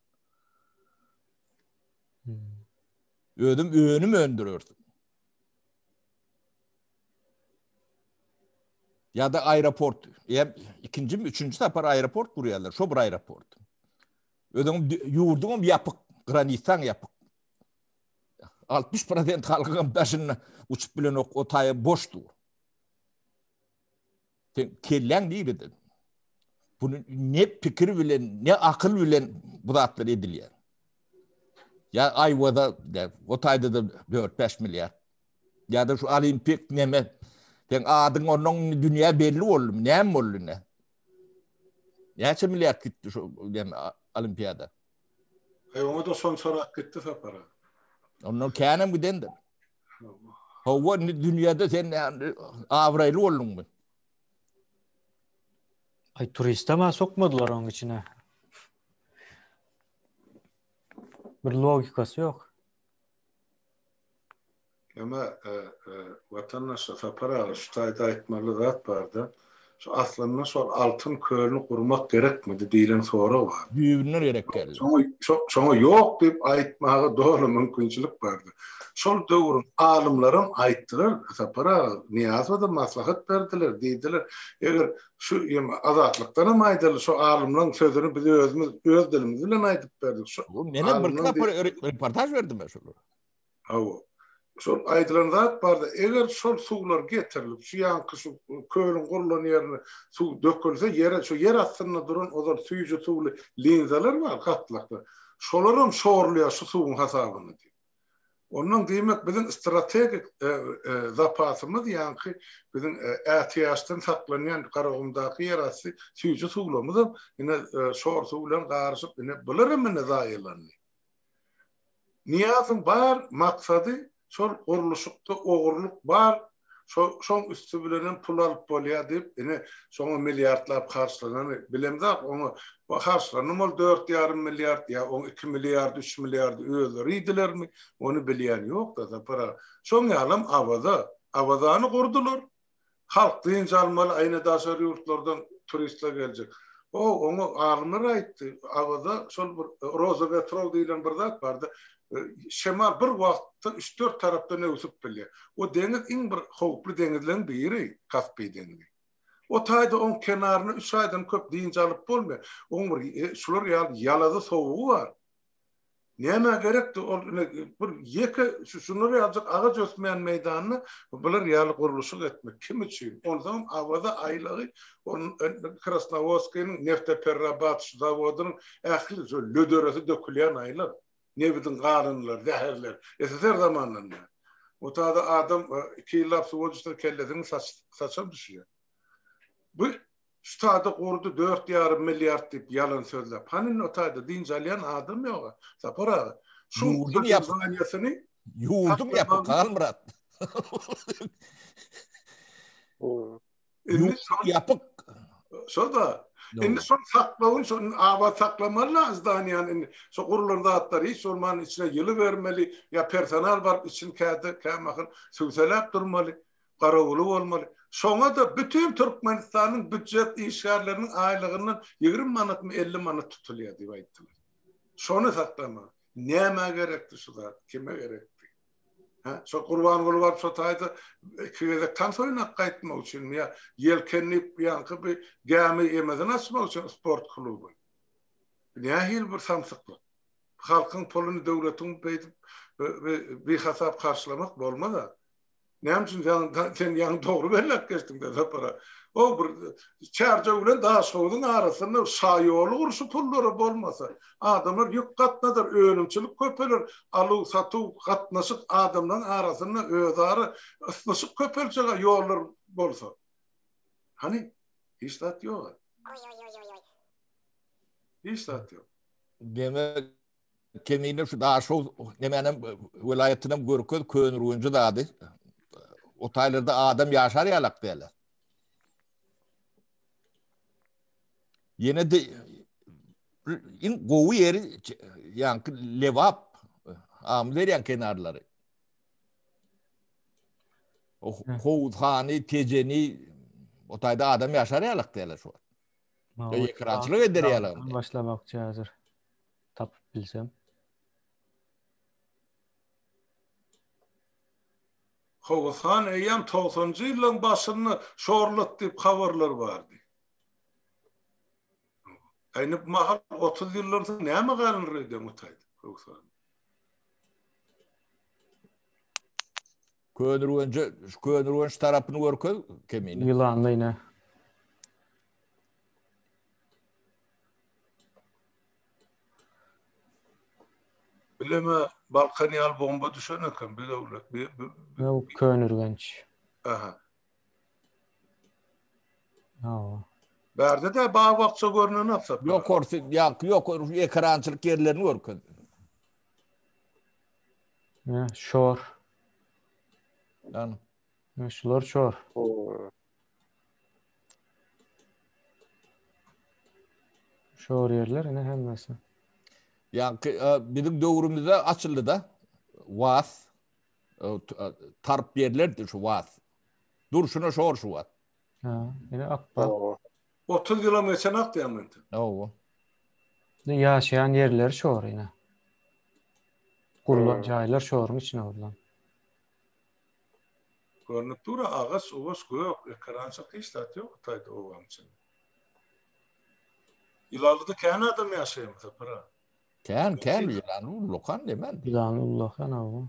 Özüm önüm öndürersiň. Ýa-da aeroport, ýa ikinji, üçünji sapar aeroport gurýarlar, şo bir aeroport. Özüň ýurduňam ýapyk, granisaň ýapyk. 60% halkyňam daşynda uçup bilenok, o taýa boş dur. Sen kelläň nirede? Bunu ne pikir bilen, ne akyl bilen bu zatlar edilýär. Ya Aýwada, o taýda da 4-5 milliard. Ya da şu olimpik neme, sen adyň ondan dünýä belli boldy, näme boldy ne? Näçe milliard gitdi şu neme olimpiada? Aý oňa da şonçarak gitdi Sapar aga. Ondan känem gidendir. Hawa, indi dünýäde sen abraýly bolduňmy? Aý turistem ha sokmadylar onuň içine. Bir logikasy ýok. Emma watandaşlar Sapar aga şu taýda aýtmaly zat barda. Şu aslynda şol altyn kölüni gurmak gerekmidi diýlen sorag bar. Düýbünden gerek däldi. Şoňa şoňa ýok diýip aýtmaga doly mümkinçilik bardy. Şol döwrüň alymlaram aýtdylar, Sapar aga, Nyýazowa-da maslahat berdiler, diýdiler, eger şu ýa Azatlykdanam aýdaly, şu alymlaryň sözüni biz özümiz öz dilimiz bilen aýdyp berdik. Şu Menem bir sapar reportaž berdim ben şolara. Hawa. Şol aýdylan zat barda, eger şol suwlar getirilip, şu ýaňky şu kölüň gurlan ýerine suw dökülse, ýere şu ýer astynda duran ozal süýji suwly linzalar bar, gatlaklar. Şolaram şorlaýar şu suwuň hasabyna diýip. Ondan diýmek biziň strategik zapasymyz ýaňky biziň ätiýaçdan saklanýan Garagumdaky ýerasty süýji suwlarymyzam ine şor suw bilen garyşyp ine bularam ine zaýalandy. Nyýazowyň bar maksady şol gurluşykda ogurlyk bar, şo şoň üsti bilenem pul alyp bolýar diýip, ine, şoňa milliardlap harçlanany bilemzok, oňa harçlandymy ol dört ýarym milliard ýa oň iki milliardy, üç milliardy özleri iýdilermi, ony bilýän ýok-da, Sapar aga. Şoň ýalam Awaza. Awazany gurdular. Halk dynç almaly, aýna daşary ýurtlardan turistler geljek. O, oňa alymlar aýtdy, Awaza şol bir roza wetrow diýlen bir zat bardy. Şemal bir wagtda üç-dört tarapdan öwsüp bilýär. O deňiz iň bir howply deňizleň biri, Kaspi deňizi. O taýda oň kenarynda üç aýdan köp dynç alyp bolmaýar. Oň bir şular ýaly ýalazy sowugy bar. Nämä gerekdi ol ine bir ýeke şu şular ýaljak agaç ösmeýän meýdanda bular ýaly gurluşyk etmek kim üçin? Onsoňam Awaza aýlagy ol Krasnowodskiniň nefteperrabatyş zawodynyň ähli şu löderesi dökülýän aýlag. Nebidiň galyndylary, zäherler. SSR zamanyndan bäri. O taýda adam 2 ýyllap suwa düşse kellesiniň saçam düşýär. Bu şu taýda gurdy 4,5 milliard diýip ýalan sözläp. Hany indi o taýda dynç alýan adam ýok. Sapar aga. Şu ýurduň ýapyk ýurduň ýapyk Halmyrat. Indi ýapyk. Şo da. Indi şol saklawyn şo abat saklamaly la zdaniýany indi. Şo gurulan zatlary hiç bolman içine ýyly bermeli ýa personal baryp içini käde kämahal sübseläp durmaly, garawuly bolmaly. Şoňa-da bütin Türkmenistanyň býujet işgärleriniň aýlygyndan 20 manatmy 50 manat tutulýar diýip aýtdylar. Şony saklamaly. Nämä gerekdi şu zat? Kime gerekdi? Hä? Şo Gurbanguly baryp şo taýda iki gezek tans oýnap gaýtmak üçinmi ýa ýelken diýip ýaňky bir gämi emesini açmak üçin sport kluby? Nähili bir samsyklyk? Halkyň puluny döwletiň beýdip bihasap harçlamak bolmaz-a. Näme üçin sen sen ýaňy dogry belläp geçdiň-de Sapar-a. O bir Çärjew bilen Daşhowzuň arasynda şaýoly gur şu pullara bolmasa. Adamlar ýük gatnadar, önümçilik köpeler, aluw-satuw, gatnaşyk adamlaryň arasynda özara ysnyşyk köpeljek-ä ýollar bolsa. Hany, hiç zat ýog-a. Hiç zat ýok. Demek, Kemine şu Daşoguz nemänem welaýatynam görkez Köneürgenji zady. O taýlarda adam ýaşar ýalak däl. Ýene de iň gowy ýeri ýaňky Lebap Amyderýaň kenarlary. O Howuzhany, Tejeni o taýda adam ýaşar ýalak däl şu wagt. Ekrançylyk eder ýalak. Başlamakçy häzir. Tapyp bilsem. Howuzhan eýýäm togsanjy ýyllaryň başynda şorlat diýip habarlar bardy. Indi bu mahal 30 ýyldan soň näme galyr öýden bu taýda Howuzhan. Köneürgenje, şu Köneürgenç tarapyny görkez kemine. Ýylanly ine. Bileme Balkan ýaly bomba düşen eken bir döwlet. Bir, bir, Bu Köneürgenç. Aha. Hawa. Bärde de bag-bakja görnenok Sapar. Ýokarsy, ýa ýokary ekerançylyk ýerlerini görkez. Ne, şor. Ýani. Ne, şular şor. Şor ýerler ine hemmesi. Ýaňky e, biziň döwrümizde açyldy da. Was e, e, tarp ýerlerdi şu Was. Durşuna şor şu wagt. Ha, ine akbak. 30 ýylam geçen ak diýen men. Hawa. Ýaşaýan ýerleri şor ine. Gurlan jaýlar şoruň içine gurlan. Görnüp dur agaç ugaç gök ekerançylyk hiç zat ýok bu taýda obaň içinde. Ýylanlyda kän adam ýaşaýarmy Sapar aga? Kän kän ýylanly ullakan demen. Ýylanly ullakan hawa.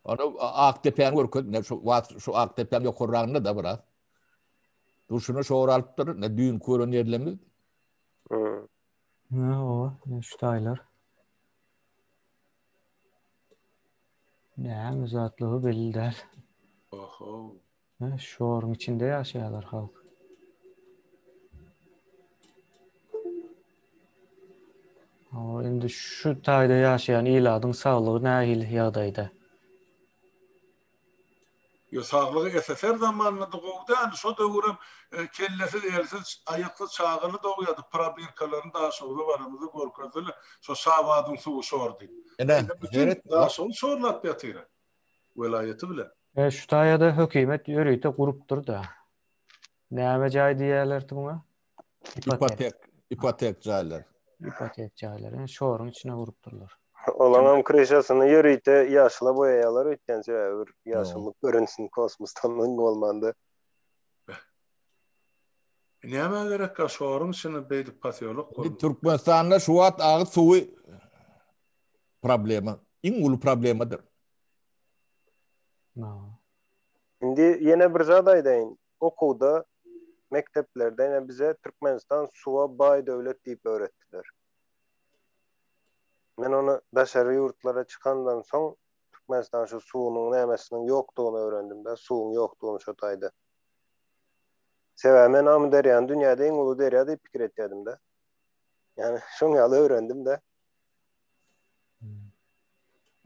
Ony Akdepäni görkez, ne şu şu Akdepäň ýokarragynda da biraz. Durşuna şor alypdyr, ne düýn gören ýerlerimiz. Ne o, ne şu taýlar. Näme zatlygy belli däl. Oho. Hä, şoruň içinde ýaşaýarlar halk. Hawa, indi şu taýda ýaşaýan ilatyň saglygy nähili ýagdaýda? Ýo saglygy SSR zamanynda-da gowy däldi. Şo döwürem kellesiz, elsiz, aýaksyz çagaly dogýardy. Probirkalaryny Daşoguza baramyzda görkezdiler. Şo Şabadyň suwy şor diýip. Ine, Indi bütin Daşoguz şorlap ýatyr. Welaýaty bilen. E, şu taýada hökümet ýörite gurupdyr-da. Näme jaý diýýärlerdi muňa? Ipotek, ipotek jaýlar. Ipotek jaýlar. Ýani şoruň içine gurupdyrlar. Olaňam kryşasyny ýörite ýaşyla boýaýarlar öýtýän sebäbi bir ýaşyllyk görünsin kosmosdan iň bolmanda. Nämä gerekkä şoruň içine beýdip posýolok gurmak. Türkmenistanda şu wagt agyz suwy problema, iň uly problemadyr. Indi ýene bir zat aýdaýyn. Okuwda, mekdeplerde ine bize Türkmenistan suwa baý döwlet diýip öwretdiler. Men ony daşary ýurtlara çykandan soň. Türkmenistan şu suwunyň nämesiniň ýokdugyny öwrendim-de, suwuň ýokdugyny şo taýda. Sebäbi men Amyderýany dünýäde iň uly derýa diýip pikir etýärdim-de. Ýani şoň ýaly öwrendim-de.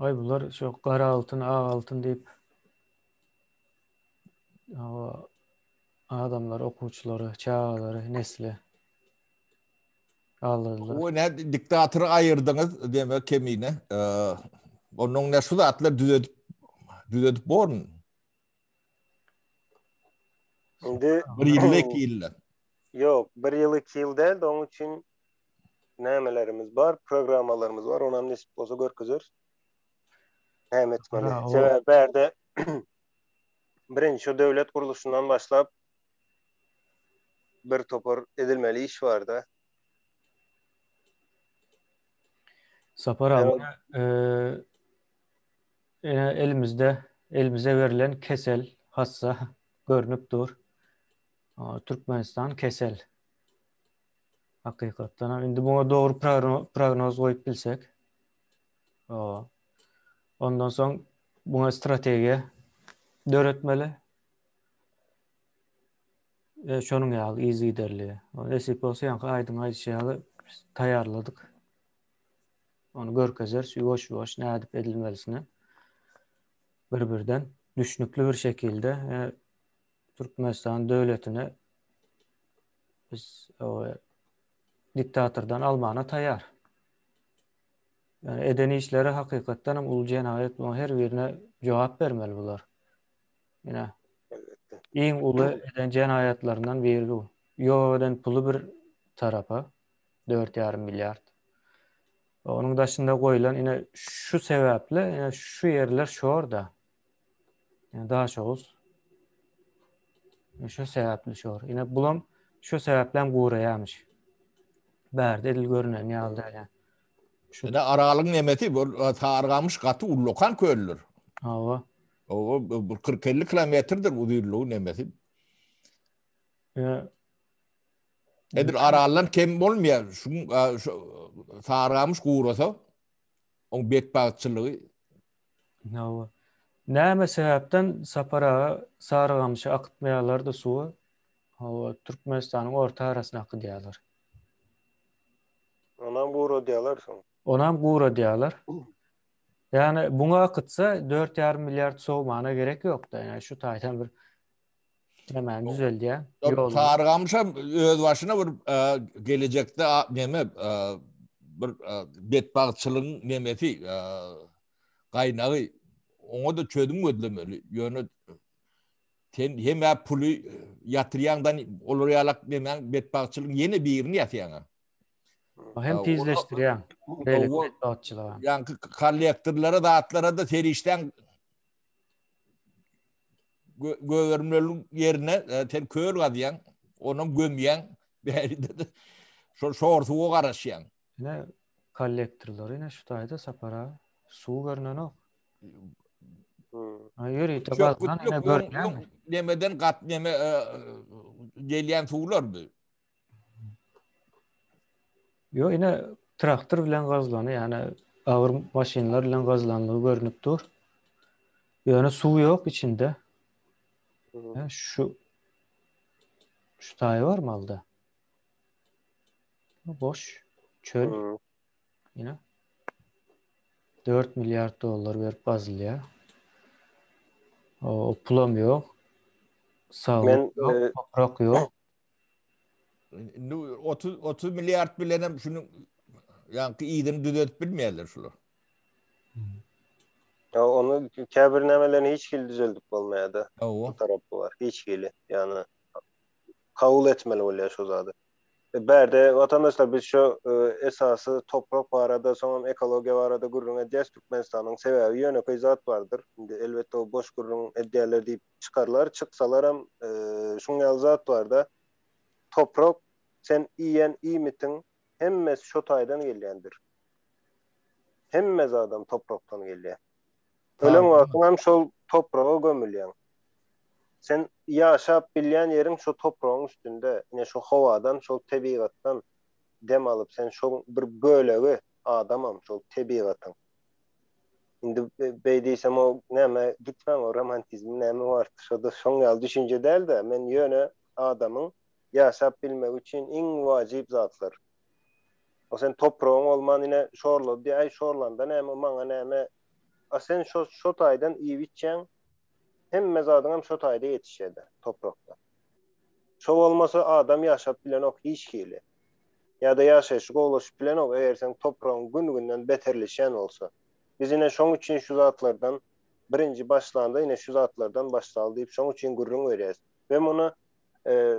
Aý bular şu gara altyn, ak altyn diýip adamlar, okuwçylary, çagalary, nesli aldylar. O ne diktatory aýyrdyňyz demek kemine. Onuň ne şu zatlar düzedip düzedip bormy? Indi bir ýyl, iki ýylda. Ýok, bir ýyl, iki ýyl däl, onuň üçin nämelerimiz bar, programmalarymyz bar, onam nesip bolsa görkezeris. Näme etmeli? Sebäbi bärde birinji şu döwlet gurluşyndan başlap bir topar edilmeli iş bar-da. Sapar abi, Ine elimizde, elimize berlen kesel, hassa görnüp dur. Türkmenistan kesel. Hakykatdan hem indi muňa dogry prognoz goýup bilsek. Ondan soň muňa strategiýa döretmeli. E, şonuň ýaly yzygiderli. Nesip bolsa ýaňky aýdyň aýdyşy ýaly taýýarladyk. Ony görkezeris ýuwaş-ýuwaş nädip edilmelisini. Bir-birden düşnükli bir şekilde e, Türkmenistan döwletini biz o, diktatordan almana taýýar. Yani eden işleri hakykatdan hem uly jenaýat bular her birine jogap bermeli bular. Ine. Iň uly eden jenaýatlaryndan biri bu. Ýok eden puly bir tarapa. 4,5 milliard. Onuň daşynda goýlan ine şu sebäpli ine şu ýerler şorda. Yani Daşoguz. Şu sebäpli şor. Ine bulam şu sebäpli hem guraýarmyş. Bärde edil görünen ýaly däl. Yani. Şu Ine Aralyň nemesi bu e, Sarygamyş gaty ullakan köldür. Hawa. O bu 40-50 kilometrdir uzynlygy nemesi. Ya Edil Araldan kem bolmaýar. Şu şu Sarygamyş gurasa oň betbagtçylygy. Hawa. Näme sebäpden Sapar aga Sarygamyşy akytmaýarlar-da suwy? Hawa, Türkmenistanyň orta arasyna akydýarlar. Onam guradýarlar soň. Onam guradýarlar. Ýagny buňa akytsa 4,5 milliard sowmana gerek ýok-da. Ýagny şu taýdan bir Hemen düzeldýär. Ýol. Sarygamyşam öz başyna bir e, gelejekde neme e, bir e, betbagtçylygyň nemesi gaýnagy oňa da çözüm gözlemeli. Ýöne sen hem puly ýatyrýaňdan olar ýalak nemäň betbagtçylygyň ýene birini ýasýaň. Hem tizleşdirýäň. Beýle betbagtçylygy. Ýaňky kollektorlara zatlara da serişdäň gögermeli ýerine e, sen köl gazýaň, onam gömýäň, bäride şol şor suwa garaşýaň. Ine kollektorlary ine şu taýda sapara suw görnenok. Hmm. Ýörite gazylan ine görünýärmi? Nemeden gat neme e, gelýän suwlar bu. Ýok, ine traktor bilen gazlany, ýagny agyr maşynlar bilen gazlanlygy görnüp dur. Ýöne suw ýok içinde. Şu şu taýy bar malda. Boş çöl. Ine. 4 milliard dollar berip gazylýar. O pulam ýok. Saglyk ýok, e, toprak ýok. Indi 30 30 milliard bilenem şunuň ýaňky yzyny düzetip bilmeýärler şular. Ya onu käbir nämelerini hiç hili düzeldip bolmaýar-da. Bu tarapy bar. Hiç hili. Ýagny kabul etmeli bolýar şu zady. E, bärde watandaşlar biz şu e, esasy toprak barada, soňam ekologiýa barada gürrüň edýäs Türkmenistanyň sebäbi ýönekeý zat bardyr. Indi elbetde o boş gürrüň edýärler diýip çykarlar, çyksalaram şuň ýaly zat barda, toprak sen iýen iýmitiň hemmesi şo taýdan gelýändir. Hemme zadam toprakdan gelýär. Ölen wagtyňam şol topraga gömülýäň. Sen ýaşap bilýän ýeriň şo topragyň üstünde, ine şo howadan, şol tebigatdan dem alyp sen şoň bir bölegi adamam şol tebigatyň. Indi beý diýsem o näme gitmäň o romantizm näme bar şoda şoň ýaly düşünje däl-de men ýöne adamyň ýaşap bilmegi üçin iň wajyp zatlar. O sen topragyň bolman ine şorlady diý aý şorlanda näme maňa näme a sen şo şo taýdan iýip içýäň hemme zadyňam şo taýda ýetişýädä toprakda. Şo bolmasa adam ýaşap bilenok hiç hili. Ýa-da ýaşaýşy gowulaşyp bilenok eger seň topragyň gün-günden beterleşýän bolsa. Biz ine şoň üçin şu zatlardan birinji başlanda ine şu zatlardan başlaly diýip şoň üçin gürrüň berýäs. We muny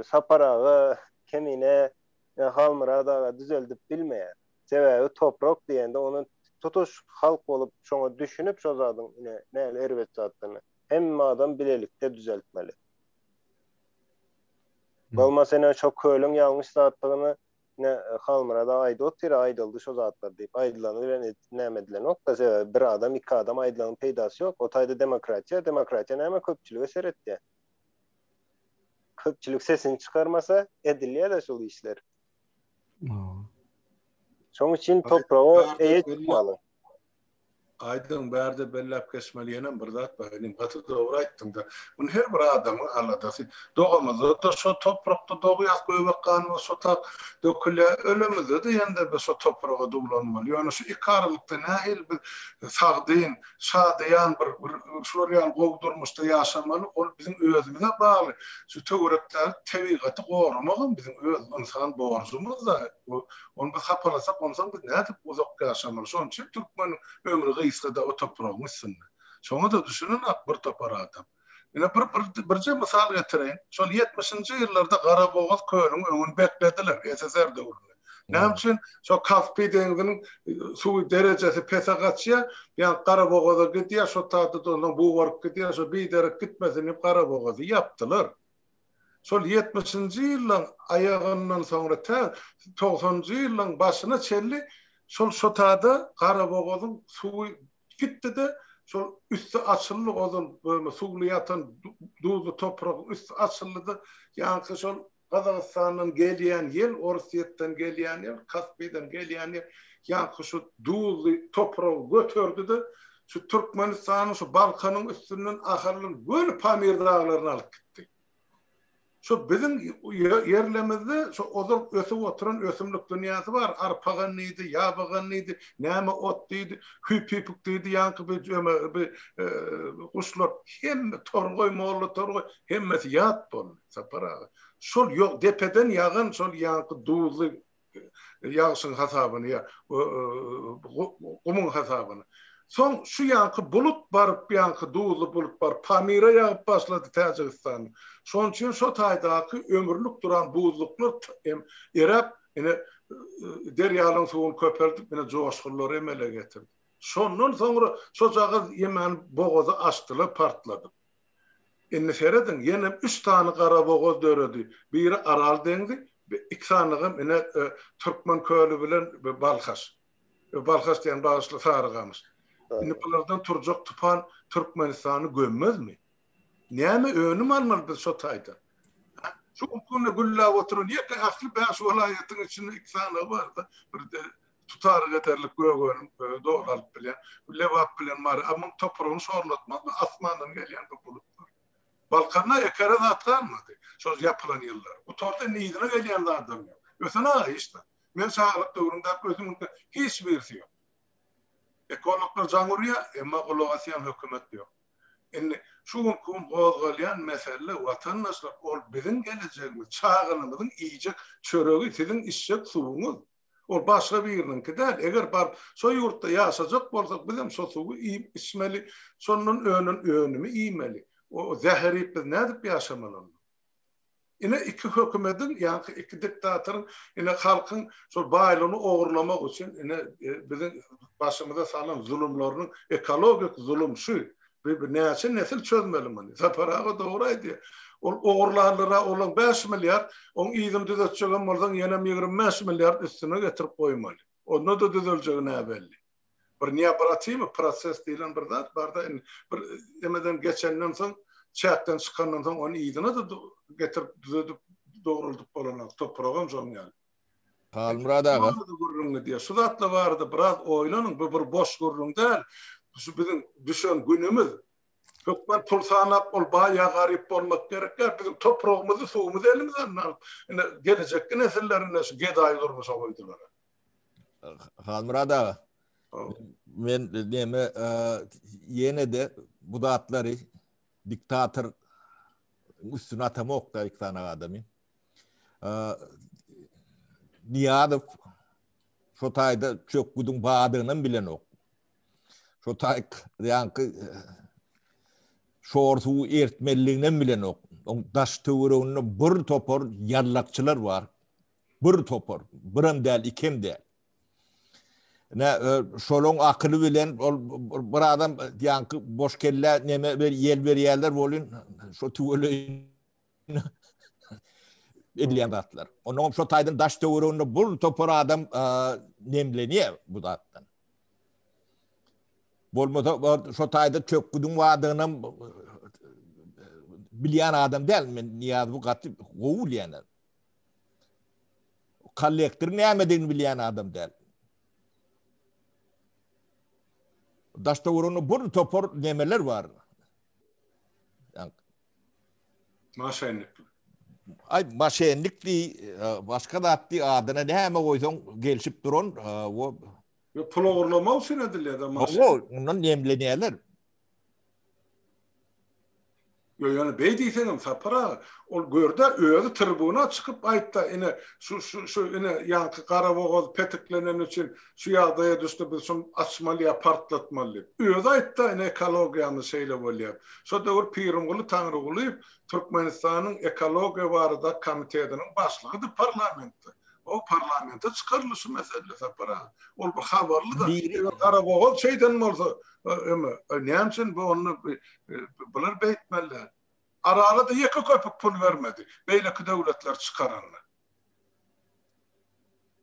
Sapar aga, Kemine, Halmyrat aga düzeldip bilmeýär. Sebäbi toprak diýende ony tutuş halk bolup şoňa düşünip şo zadyň ine näli erbet zatdygyny hemme adam bilelikde düzeltmeli. Bolmasa ine şo kölüň ýalňyş zatdygyny ine Halmyrat aga aýdyp otyr aýdyldy şo zatlar diýip. Aýdylany bilen näme edilenok-da sebäbi bir adam iki adam aýdylanyň peýdasy ýok. O taýda demokratiýa, demokratiýa näme köpçülige seretýär. Köpçülik sesini çykarmasa edilýär-de şol işler. Şoň üçin topraga eýe çykmaly. Aýdyň, bärde belläp geçmeli ýenem bir zat bar, inim, gaty dogry aýtdyň-da. Muny her bir adamyň aladasy. Dogamyzda-da şo toprakda dogýas, göbek ganymyz şo tak dökülýär, ölemizde-de ýene-de biz şo topraga duwlanmaly. Ýöne şu iki aralykda nähili biz sagdyn, şadyýan bir şular ýaly gowy durmuşda ýaşamaly, ol biziň özümize bagly. Şu töwerekdäki tebigaty goramagam biziň öz ynsan borjumyz-da. Ony biz hapalasak, onsoň biz nädip uzak ýaşamaly? Şonuň üçin türkmeniň ömri gysga-da o topragyň üstünde. Şoňa-da düşünenok bir topar adam. Ine bir bir birje mysal getireýin. Şol ýetmişinji ýyllarda Garabogaz kölüň öňüni beklediler SSR döwründe. Näme üçin? Şo Kaspi deňziniň suwy derejesi pese gaçýar, ýa Garabogaza gidýär, şo taýda-da ondan bugaryp gidýär, şo biderek gitmesin diýip Garabogazy ýapdylar. Şol ýetmişinji ýyllaň aýagyndan soňra tä togsanynjy ýyllaň başyna çenli şol şo taýda Garabogazyň suwy Gitdi-de, şol üsti açyldy, ozal böyle suwly ýatan duzly topragyň üsti açyldy-da, ýaňky şol Gazagystandan gelýän ýel, Orsýetden gelýän ýel, Kaspiden gelýän ýel, ýaňky şu duzly topragy göterdi-de, şu Türkmenistanyň, şu Balkanyň üstünden Ahalyň göni Pamir daglaryna alyp gitdi. Şu biziň ýerlemizde şu ozal ösüp oturan ösümlik dünýäsi bar, arpagan diýdi, ýabagan diýdi, näme ot diýdi, hüýpüpik diýdi, ýaňky bir öme bir guşlar hemme torgaý, molla torgaý hemmesi ýat boldy, Sapar aga. Şol ýok depeden ýagan şol ýaňky duzly ýagşyň hasabyna ýa gumuň hasabyna. Soň şu ýaňky bulut baryp ýaňky duzly bulut baryp Pamira ýagyp başlady Täjigistanda. Şonuň üçin şo taýdaky ömürlik duran buzluklar hem eräp ine derýalaryň suwuny köpeldip ine joşgunlary emele getirdi. Şondan soňra şojagaz ýemäni bogazy açdylar partladyp. Indi serediň, ýenem üç sany garabogaz döredi. Biri Aral deňzi, iki sanygam ine Türkmen köli bilen Balhaş. Balhaş diýen bagyşla Sarygamyş. Indi bulardan turjak tupan Türkmenistany gömmezmi? Näme önüm almaly biz şo taýdan? Şu günde gülläp oturan ýeke ähli bäş welaýatyň içinde iki sanygy bar-da. Bir tutaryk ederlik gök önüm doly alyp bilýän. Lebap bilen Mary. A muň topragyny şorlatmazmy asmandan gelýän bu bulutlar? Balkanda ekere zat galmady. Şol ýapylan ýyllar. Gutardy indi yzyna gelýän zadam ýok. Ösen aga hiç zat. Men çagalyk döwrümdäki ösümlikler hiç birisi ýok. Ekologlar jaň urýar, emma gulak asýan hökümet ýok. Indi şu günki gün gozgalýan mesele watandaşlar ol biziň gelejegimiz, çagalarymyzyň iýjek çöregi, siziň içjek suwuňyz. Ol başga biriniňki däl. Eger baryp şo ýurtda ýaşajak bolsak, bizem şo suwy iýip içmeli, şondan önen önümi iýmeli. O zäher iýip biz nädip ýaşamaly onda? Ine iki hökümediň, ýaňky iki diktatoryň ine halkyň şol baýlygyny ogurlamak üçin ine biziň başymyza salan zulumlarynyň ekologik zulum şu. Bir näçe nesil çözmeli muny. Sapar aga dogry aýdýar. Ol ogurlanlara olaň 5 milliard, oň yzyny düzetjegem bolsaň ýenem 25 milliard üstüne getirip goýmaly. Onda-da düzeljegi näbelli. Bir neobratimy proses diýlen bir zat barda indi bir emeden geçenden soň çäkden çykandan soň ony yzyna-da getirip düzedip dogruldyp bolanok. Topragam şoň ýaly. Halmyrat aga. Barada gürrüň gidýär. Şu zatlar barada biraz oýlanyň. Bu bir boş gürrüň däl. Şu biziň düşen günümiz. Hökman pul sanap ol baý ýa garyp bolmak gerek däl. Biziň topragymyzy, suwumyzy elimizden alyp, ine gelejekki nesilleri şu gedaý durmuşa goýdular. Halmyrat aga, men neme ýene-de bu zatlary diktator üstüne atamok-da iki sany adamy. Nyýazow şo taýda çökgüdiň badygynam bilenok. Şo taý ýaňky şor suwy ertmeliliginem bilenok. Oň daş töwereginde bir topar ýallakçylar bar. Bir topar, birem däl, ikem däl. Ne şolaň akyly bilen ol bir adam ýaňky boş kellä neme bir ýel berýärler bolun şo tüweleý edilýän zatlar. Ondan şo taýdan daş töwereginde bir topar adam nemlenýär bu zatdan. Bolmasa şo taýda çökgüdiň bardygynam bilýän adam däl. Men Nyýazowy gaty gowy bilýän. Kollektoryň nämedigini bilýän adam däl. Daş töwereginde bir topar nemeler bar. Maşenlik. Ay maşenlik diý, e, başga zat diý, adyna näme goýsaň gelşip duran, e, o Ve pul ogurlamak üçin edilýär de maşenlik. Owo, ondan nemlenýärler. Ýok, ýöne beý diýseňem Sapar aga, ol görde özi tribuna çykyp aýtda, ine şu şu şu ine ýaňky Garabogaz petikleneni üçin şu ýagdaýa düşdi, biz şuny açmaly ýa partlatmaly diýip. Özi aýtda, ine ekologiýamyz şeýle bolýar. Şo döwür Pirimguly Taňrygulyýew Türkmenistanyň ekologiýa barada komitetiniň başlygydy parlamentde. O parlamente çykaryldy şu mesele Sapar aga. Ol bir habarly-da. Eger Garabogaz şeýden bolsa, öme, näme üçin bu onda bular beýtmeliler. Arala-da ýeke köpük pul bermedi, beýleki döwletler çykaranda.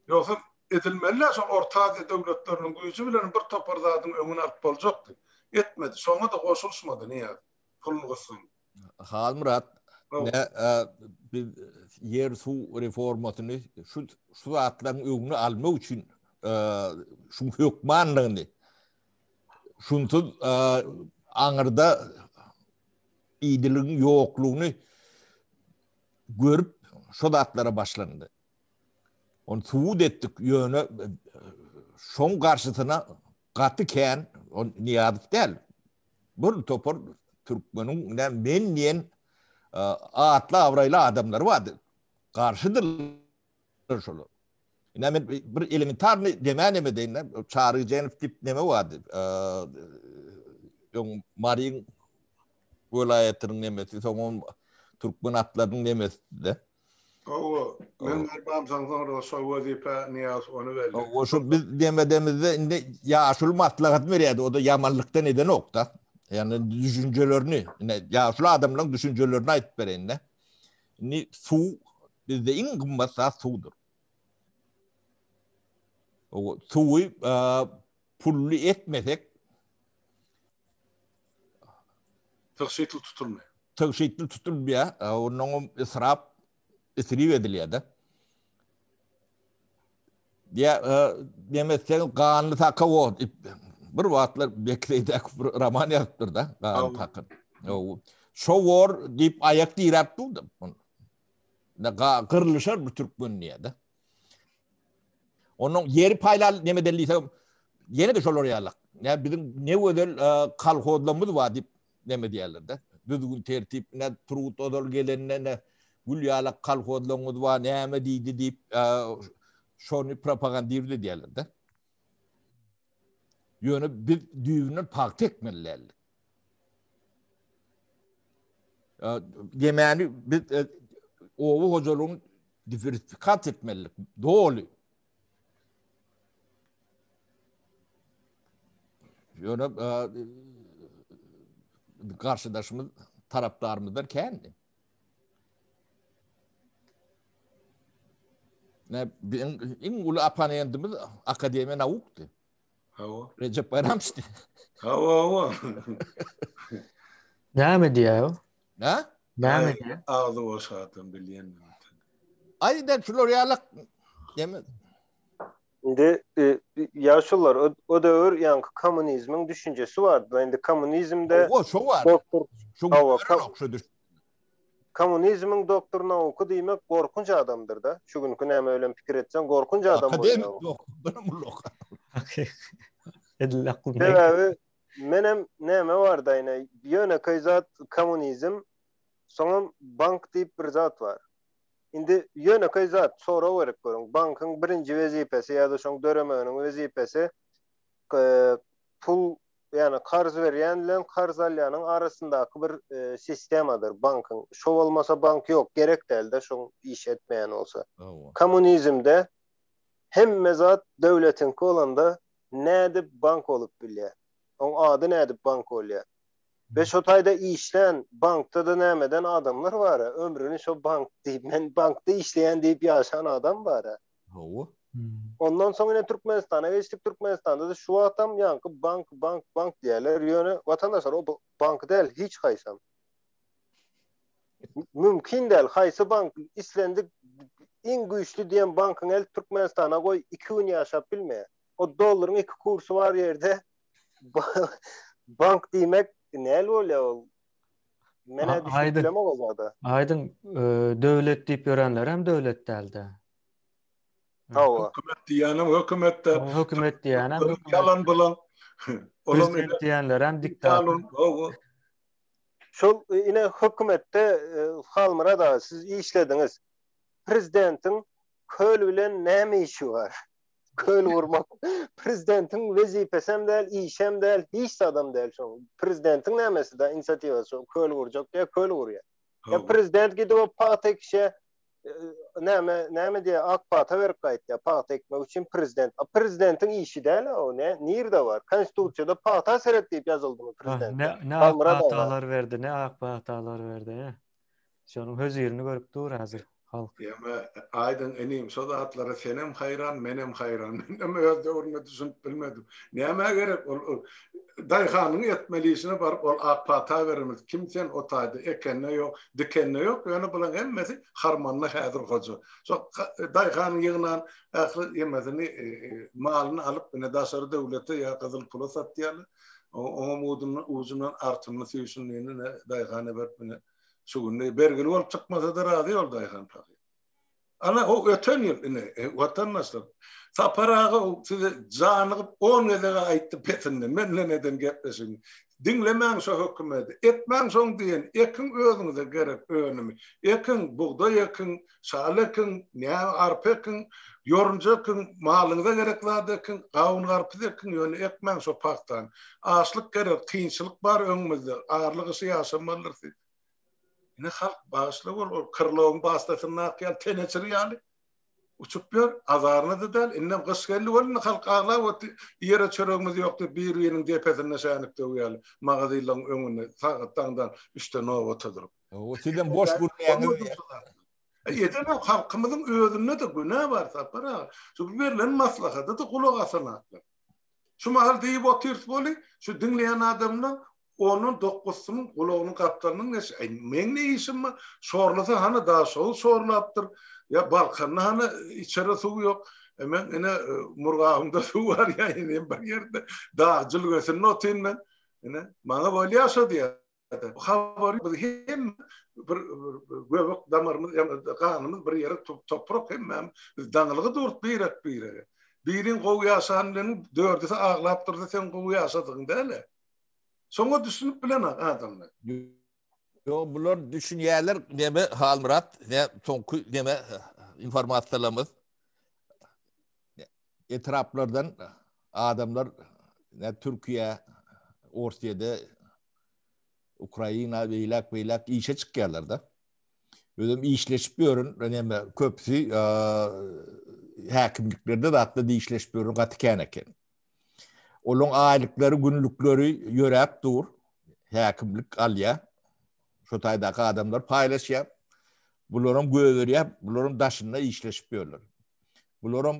Ýogsa edilmeli-dä şol Orta Aziýa döwletleriniň güýji bilen bir topar zadyň öňüni alyp boljakdy. Etmedi. Şoňa-da goşulyşmady Nyýazow. Puluny gysganyp. Halmyrat, ne biz ýer suw reformasyny şu şu zatlaryň öňüni almak üçin şu hökmanlygyny şunsuz aňyrda idiligiň ýoklugyny görüp şu zatlara başlandy. Ony subut etdik, ýöne şoň garşysyna gaty kän, o Nyýazow däl, Bir topar türkmeniň ne men diýen atly abraýly adamlary bardy. Garşydyrlar şolar. Ine men bir elementarny demän neme deýin, Çary Jenow diýip neme bardy. Öň Maryň welaýatynyň nemesi, soň türkmen atlarynyň nemesi-de. Hawa, men barmamsoň soňra şo wezipä Nyýazow ony belledi. Hawa, şo biz demedemizde indi ýaşuly maslahat berýärdi, o-da ýamanlykdan edenok-da. Ýagny düşünjelerini, ine ýaşuly adamlaryň düşünjelerini aýdyp bereýin-de. Indi suw bizde iň gymmat zat suwdur. Hawa, suwy pully etmesek tygşytly tutulmaýar. Tygşytly tutulmaýar. Ondan hem israp isrip edilýär-de. Diýä, demesseň ganly saka o diýip bir wagtlar Bekreýdäki bir roman ýazypdyr-da, ganly saka. Şo bor diýip aýak diräp durdy. Ne gyrlyşar bu türkmen diýä-de. Onuň ýeri paýlal neme diýse, ýene-de şolar ýalak. Ýa biziň ne gözel e, kolhozlarymyz bar diýip neme diýerler-de. Düzgün tertip, ne Turgut Ozal gelende ne gül ýalak kolhozlaryňyz bar, näme diýdi diýip e, şony propagandirdi diýerler-de. Ýöne biz düýbünden pagta ekmeli däldik. Gemäni biz e, oba hojalygyny diwersifikasiýa etmelidik. Doly. Ýöne e, garşydaşymyz tarapdarymyzdan kändi. Ne biziň iň uly opponentimiz Akademiýa naukdy. Hawa. Recep Bayramçdy. Hawa, hawa. Näme diýýär o? Hä? Näme diýýär? Agzy boş adam bilýän. Aý, de şular ýalak. Deme. Indi e, ýaşulylar o, o döwür ýaňky kommunizmiň düşünjesi bardy. Indi kommunizmde O şo bar. doktor Şo Hawa, görenok şo düş. kommunizmiň doktor nauky diýmek gorkunç adamdyr-da. Şu günki näme bilen pikir etseň gorkunç adam Akademik bolýar. doktor mullak. Edil aklyna. Sebäbi menem näme barda ine ýönekeý zat kommunizm, soňam bank diýip bir zat bar. Indi ýönekeý zat sorag berip görüň. Bankyň birinji wezipesi ýa-da şoň döremeginiň wezipesi pul ýagny karz berýän bilen karz alýanyň arasyndaky bir sistemadyr bankyň. Şo bolmasa bank ýok, gerek däl-de şoň iş etmeýän bolsa. Kommunizmde hemme zat döwletiňki bolanda nädip bank bolup bilýär? Oň ady nädip bank bolýar? We şo taýda işlän bankda-da nämeden adamlar bar-a, ömrüni şo bank diýip, men bankda işleýän diýip ýaşan adam bar-a. Hawa. Ondan soň ine Türkmenistana geçdik, Türkmenistanda-da şu wagtam ýaňky bank, bank, bank diýýärler, ýöne watandaşlar o bank däl hiç haýsam. Mümkin däl, haýsy bank, islendik iň güýçli diýen bankyňy eltip Türkmenistana goý, iki gün ýaşap bilmeýär. O dollaryň iki kursy bar ýerde bank diýmek näl bolýar ol? Men-ä düşünip bilemok o zada. Aýdyň, döwlet diýip ýörenler hem döwlet dälde. Hawa. Hökümet diýýänem hökümet däl. Hökümet diýýänem hökümet. Ýalan bulan. Olam prezident diýenler hem diktator. Hawa. Şol ine hökümetde Halmyrat aga siz işlediňiz. Prezidentiň köl bilen näme işi bar? Köl gurmak prezidentiň wezipesem däl, işem däl, hiç zadam däl şoň. Prezidentiň nämesi da inisiatiwasy şo köl gurjak diýýär, köl gurýar. Ýa prezident gidip o pagta ekişe e, näme näme diýýär, ak pata berip gaýtýar pagta ekmek üçin prezident. A prezidentiň işi däl o, ne nirde bar? Konstitusiýada pagta seret diýip ýazyldymy prezident? Ne ne ak patalar berdi, ne ak patalar berdi. Şonuň hözirini görüp dur häzir halk. Ýa Aýdyň inim şo zatlara senem haýran menem haýran. Menem öz döwründe düşünip bilmedim. Nämä gerek ol daýhanyň etmeli işine baryp ol ak pata beremiz. Kim sen o taýda ekende ýok, dikende ýok ýöne bulaň hemmesi harmanda häzir hoja. Şo daýhanyň ýygnan ähli ýemesini malyny alyp ine daşary döwlete ýa gyzyl pula satýarlar. Oňam ujundan artyny süýşünini ine daýhana berip ine Şu günde bergili bolup çykmasa-da razy ol daýhan pahyr. Ana o öten ýyl ine e, watandaşlar Sapar aga size janygyp 10 gezek aýtdy pesinden men bilen eden gepleşigini. Diňlemäň şo hökümeti, etmäň şoň diýen, ekiň özüňize gerek önümi. Ekiň, bugdaý ekiň, şal ekiň, näme arpa ekiň, ýorunja ekiň, malyňyza gerek zat ekiň, gawun-garpyz ekiň, ýöne ekmäň şo pagtany. Açlyk gerek, kynçylyk bar öňümizde, arly gyşy ýaşamalydyr siz. Ine halk bagyşla bol, ol Krlowyň basnasyndaky ýaly teneçir ýaly uçup ýör, azaryna-da däl, indem gyş geldi welin indi halk aglap otyr, iýere çöregimiz ýok diýip bir-biriniň depesinde şänik döwýärler, magazinlaryň öňünde sagat daňdan üçde nobata durup. O sizem boş gürrüňiňiz. Edenok halkymyzyň özünde-de günä bar Sapar aga. Şu berlen maslahata-da gulak asanaklar. Şu mahal diýip otyrys weli, şu diňleýän adamlar ondan dokuzsynyň gulagynyň gapdalynyň neşe, äý, meň ne işim bar, şorlasa hany Daşoguz şorlapdyr, ýa Balkanda hany içere suw ýok, e, men ine Murgabymda suw bar ýa ine bir ýerde dag jülgesinde otyryn men, ine maňa bolýar şo diýýär. Habary biz hem bir göbek damarymyz, ýa ganymyz bir ýere toprak hemmämiz biz daňylgy durt birek birege. Biriň gowy ýaşan bilen dördüsi aglap dursa sen gowy ýaşadygyň däl-ä. Şoňa düşünip bilenok adamlar. Ýok bular düşünýärler neme Halmyrat ne soňky neme informasiýalarymyz etraplardan adamlar ne Türkiýe, Orsýede, Ukraina beýläk beýläk işe çykýarlar-da. Özüm işleşip ýörün, näme köpüsi häkimliklerde zatda işleşip ýörün gaty kän eken. Olaryň aýlyklary, günlükleri ýöräp dur. Häkimlik alýar. Şo taýdaky adamlar paýlaşýar. Bularam göberýär, bularam daşynda işleşip ýörler. Bularam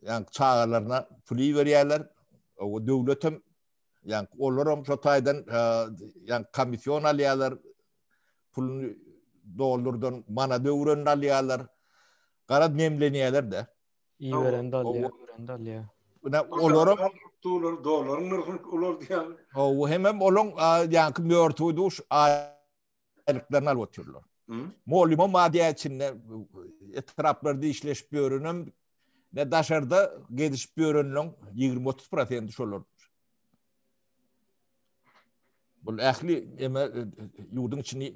ýa çagalaryna pul iberýärler. O döwletem ýa olaram şo taýdan ýa komission alýarlar. Puluny dollardan manada öwrenini alýarlar. Garaz nemlenýärler-de. Iberen de alýar, gören de alýar. Ine olaram dollar, dollaryň nyrhyny ulaldýar. Hawa, hemem olaň ýaňky mörtüwi duş aýlyklaryny alyp otyrlar. Mugallymam bar diýýär içinde etraplarda işleşip ýörenem, ne daşarda gezişip ýörenleň 20-30 prosenti şolar. Bu ähli eme ýurduň içini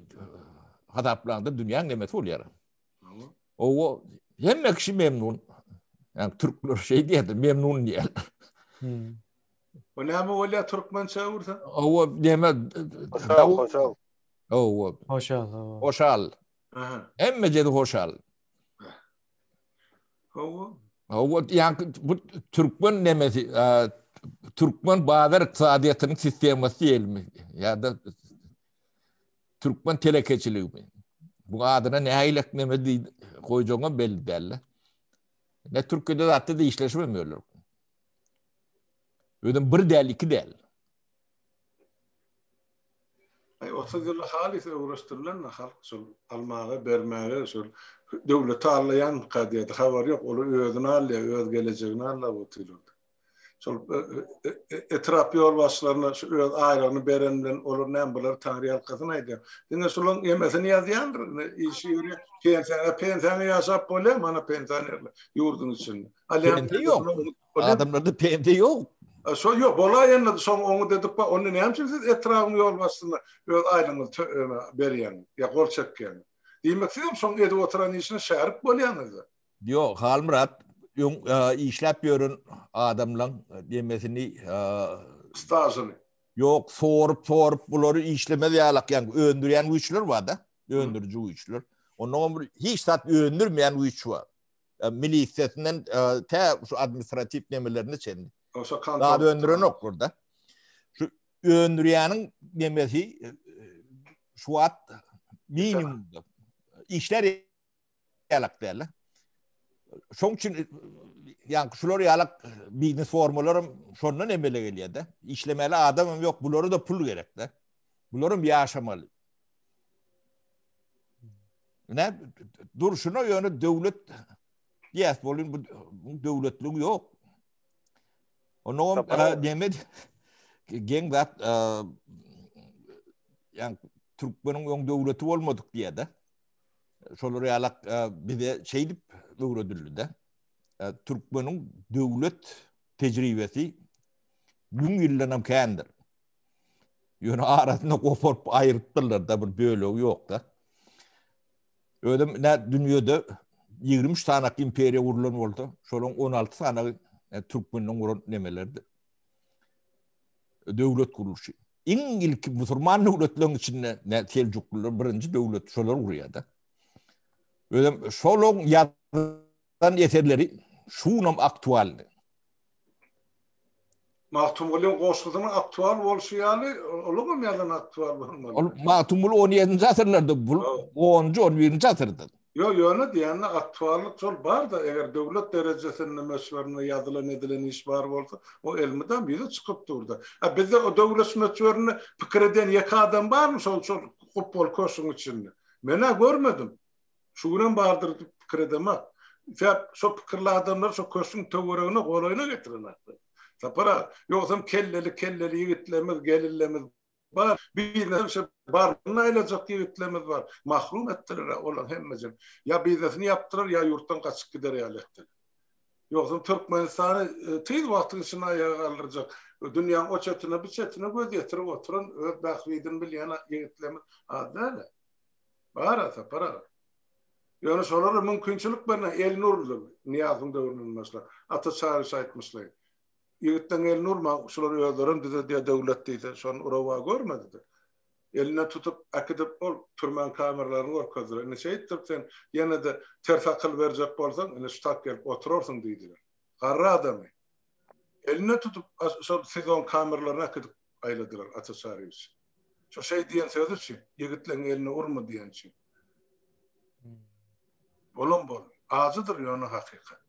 hasaplanda dünýäň nemesi bolýar. Owo hemme kişi memnun. Yani türkler şey diýerdi, memnun diýerler. Hmm. O näme bolýar türkmençe öwürse? Owo näme? Hoşal, hoşal. Owo. Hoşal. Hoşal. Aha. Hemme jedi hoşal. Hawa. Hawa, ýa bu türkmen nemesi, türkmen bazar ykdysadyýetiniň sistemasy diýelimi ýa-da türkmen telekeçiligimi? Bu adyna nähili neme diý goýjagyňam belli däl. Ne Türkiýede zatda da işleşip hem ýörler. Özem bir däl, iki däl. Aý 30 ýylda halys öwreşdirilen halk şol almaga bermäge şol döwleti allaýanmyka diýdi habary ýok olar özüni alýar öz gelejegini allap otyrlar. Şol e, e, etrap ýolbaşçylaryna şu öz aýlygyny beren bilen olar näme bular taňry ýalkasyn aýdýar. Diňe şolaň emesini ýazýandyr işi ýörýär. Pensiýaňa pensiýaňa ýaşap bolýar mana pensionerler ýurduň içinde. Alýan ýok. Adamlarda pensiýa ýok. Şo ýok, bolaýanda şoň oňy dedik bar. Onda näme üçin siz etrabyň ýolbaşçysyna öz aýlygyňyzy berýäňiz ýa gol çekýäňiz? Diýmek siz hem şoň edip oturan işine şärik bolýaňyz-da. Ýok, Halmyrat, öň işläp ýören adamlaň demesini stažyny. Ýok, sorup-sorup bulary işlemez ýalak, ýa öndürýän güýçler bar-da, öndüriji güýçler. Onnoňam bir hiç zat öndürmeýän güýç bar. Milisiýasyndan tä şu administratiw nemelerine çenli. Oşa Zat öndürenoklar da. Şu öndürýäniň nemesi şu wagt minimumda. Işler ýalak däl. Şoň üçin ýa şular ýalak biznes formalaram şondan emele gelýär-de. Işlemeli adamam ýok, bulara da pul gerek-de. Bularam ýaşamaly. Ne durşuna ýöne döwlet diýäs bolun bu döwletligi ýok. Onuň neme geň zat ýa türkmeniň öň döwleti bolmadyk diýýär-de. Şolar ýalak bize şeýdip öwredildi-de. Türkmeniň döwlet tejribesi müň ýyldan hem kändir. Ýöne arasynda goparyp aýrypdyrlar-da bir bölegi ýok-da. Özem nä dünýede 23 sanak imperiýa gurlan bolsa, şolaryň 16 sanagy türkmenden guran nemelerdi. Döwlet gurluşy. Iň ilki musulman döwletleriň içinde nä Seljuklylar birinji döwlet şolar gurýar-da. Özem şolaryň ýazan eserleri şunam aktualny. Magtymgulyň goşgusynyň aktual bolşy ýaly, olaňam ýazany aktual bolmaly. Ol Magtymguly on ýedinji asyrlarda, bu onunjy, on birinji asyrda. Ýok, ýöne diýende aktuallyk şol bar-da, eger döwlet derejesinde, möçberinde ýazylan edilen iş bar bolsa, o elmydam ýüze çykyp dur-da. A bizde o döwlet möçberinde pikir edýän ýeke adam barmy şol şol gupbaly köşgüň içinde? Men-ä görmedim. Şu günem bardyr diýip pikir edemok. Sebäp şo pikirli adamlar şo köşgüň töweregine, golaýyna getirenoklar. Sapar aga, ýogsam kelleli kelleli ýigitlerimiz, gelinlerimiz bar. Biznesem şo baryny aýlajak ýigitlerimiz bar. Mahrum etdiler-ä olaryň hemmesini. Ýa biznesini ýapdylar, ýa ýurtdan gaçyp gider ýaly etdiler. Ýogsam Türkmenistany tiz wagtyň içinde aýaga galdyrjak, dünýäň o çetine, bu çetine göz ýetirip oturan, öz bähbidini bilýän ýigitlerimiz az däl-ä. Bar-a, Sapar aga. Ýöne şolara mümkinçilik berlen, elini urdy Nyýazowyň döwründen başlap. Ata Çaryş aýtmyşlaýyn. Ýigitleň elini urmaň, şular özlerem düzedýär döwlet diýse, şony rowa görmedi-de. Elinden tutup äkidip ol türmäň kameralaryny görkezdiler. Indi şeýtdirip sen ýene-de ters akyl berjek bolsaň, indi şu tak gelip oturarsyň diýdiler. Garry adamy. Elinden tutup şol SIZO-nyň kameralaryna äkidip aýladylar Ata Çaryýewiçi. Şo şeý diýen sözi üçin, ýigitleň eline urma diýen üçin. Bolan boldy. Ajydyr ýöne hakykat.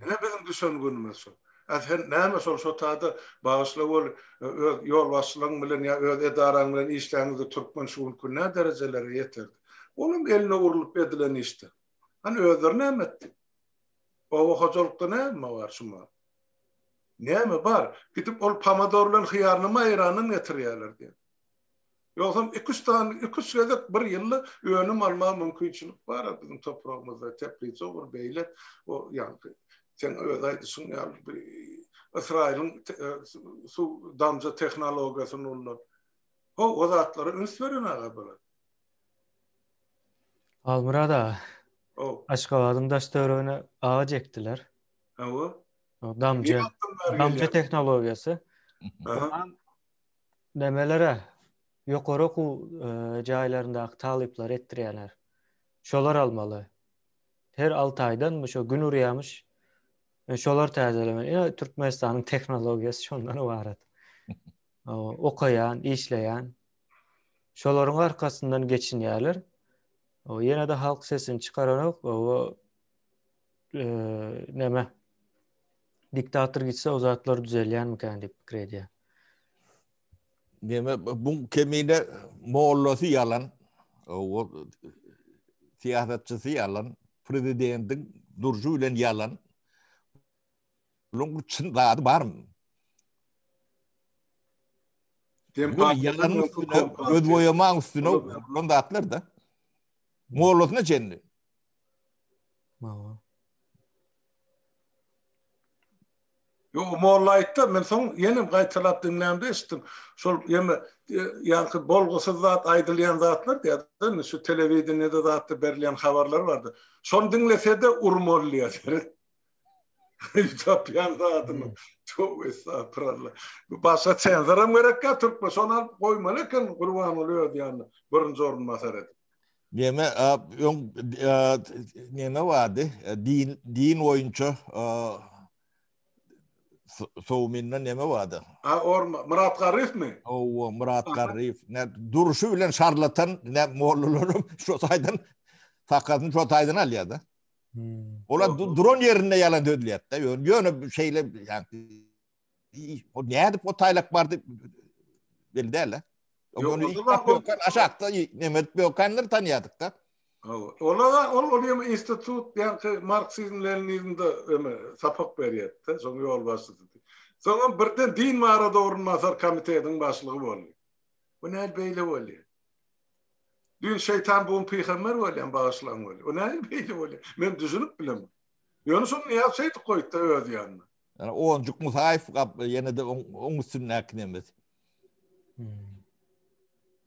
Ine biziň düşen günümiz şol. A sen näme şol şo tada bagyşla bol öz ýolbaşçylygyň bilen ýa öz edaraň bilen işläňizde türkmen şu günki nä derejelere ýeterdi. Olam eline urlup edilen işdi. Hany özleri näme etdi? Oba hojalykda näme bar şuma? Näme bar? Gidip ol pomidor bilen hyýaryny Eýrandan getirýärler diýen. Ýogsam iki-üç sany, iki-üç gezek bir ýylda önüm almaga mümkinçilik bar biziň topragymyzda. Teplitsa bir beýle, o ýaňky seň öz aýdyşyň ýaly bir Ysraýylyň suw damja tehnologiýasyny ullan. Ho, o zatlara üns beren aga bular. Halmyrat aga. Aşgabadyň daş-töweregine agaç ekdiler. Hawa. Damja, damja tehnologiýasy. Nemelere ýokary okuw jaýlaryndaky talyplar etdirýärler. Şolar almaly. Her 6 aýdanmy şo gün urýarmyş. Şolar täzelemeli. Ine Türkmenistanyň tehnologiýasy şondan ybarat. Okaýan, işleýän. Şolaryň arkasyndan geçinýärler. Ýene-de halk sesini çykaranok. O neme diktator gitse o zatlar düzelýärmikän diýip pikir edýär. Neme bu kemine mollasy ýalan, o syýasatçysy ýalan, prezidentiň durşy bilen ýalan. Bunuň bir çyn zady barmy? Ýalanyň üstüne, göz boýamaň üstüne gurlan zatlar da. Mollasyna çenli. Hawa. Ýok, molla aýtdy, men soň ýene gaýtalap diňlämde eşitdim. Şol ýene ýaňky bolgusyz zat aýdylýan zatlar diýýär-de, indi şu telewideniýede zatda berilýän habarlar bardy. Şony diňlese-de urmaly diýýär. Seret. Tapýan zadyny. Tövbe estagfirullah. Başga senzoram gerekkä türkmen şony alyp goýmaly eken Gurbanguly öz ýanyna birinji orunbasar edip. Neme öň neme bardy? Din din boýunça Sowminda neme bardy? Ha, orma Myrat Garryýewmi? Hawa, Myrat Garryýew. Ne durşy bilen şarlatan, ne mollalaram şo taýdan sakasyny şo taýdan alýar-da. Hmm. Olar duran ýerinde ýalan sözleýär-de. Ýöne şeýle ýa o nädip o taýlak bardy belli däl-de. Ony aşakda neme edip ýokandyr tanýardyk-da. Olar ol ol ýa institut ýa-da marksizm leninizmde öme sapak berýärdi, şoň ýolbaşçysy. Soňam birden din barada orunbasar komitetiň başlygy boldy. Bu näl beýle bolýar? Düýn şeýtan bu gün pygamber bolýan bagyşlaň weli. O nähili beýle bolýar? Men düşünip bilemok. Ýöne şony Nyýaz şeýdip goýupdy öz ýanyna. Ýani Onjuk Musaýew gap ýene-de oň üstündäki nemesi.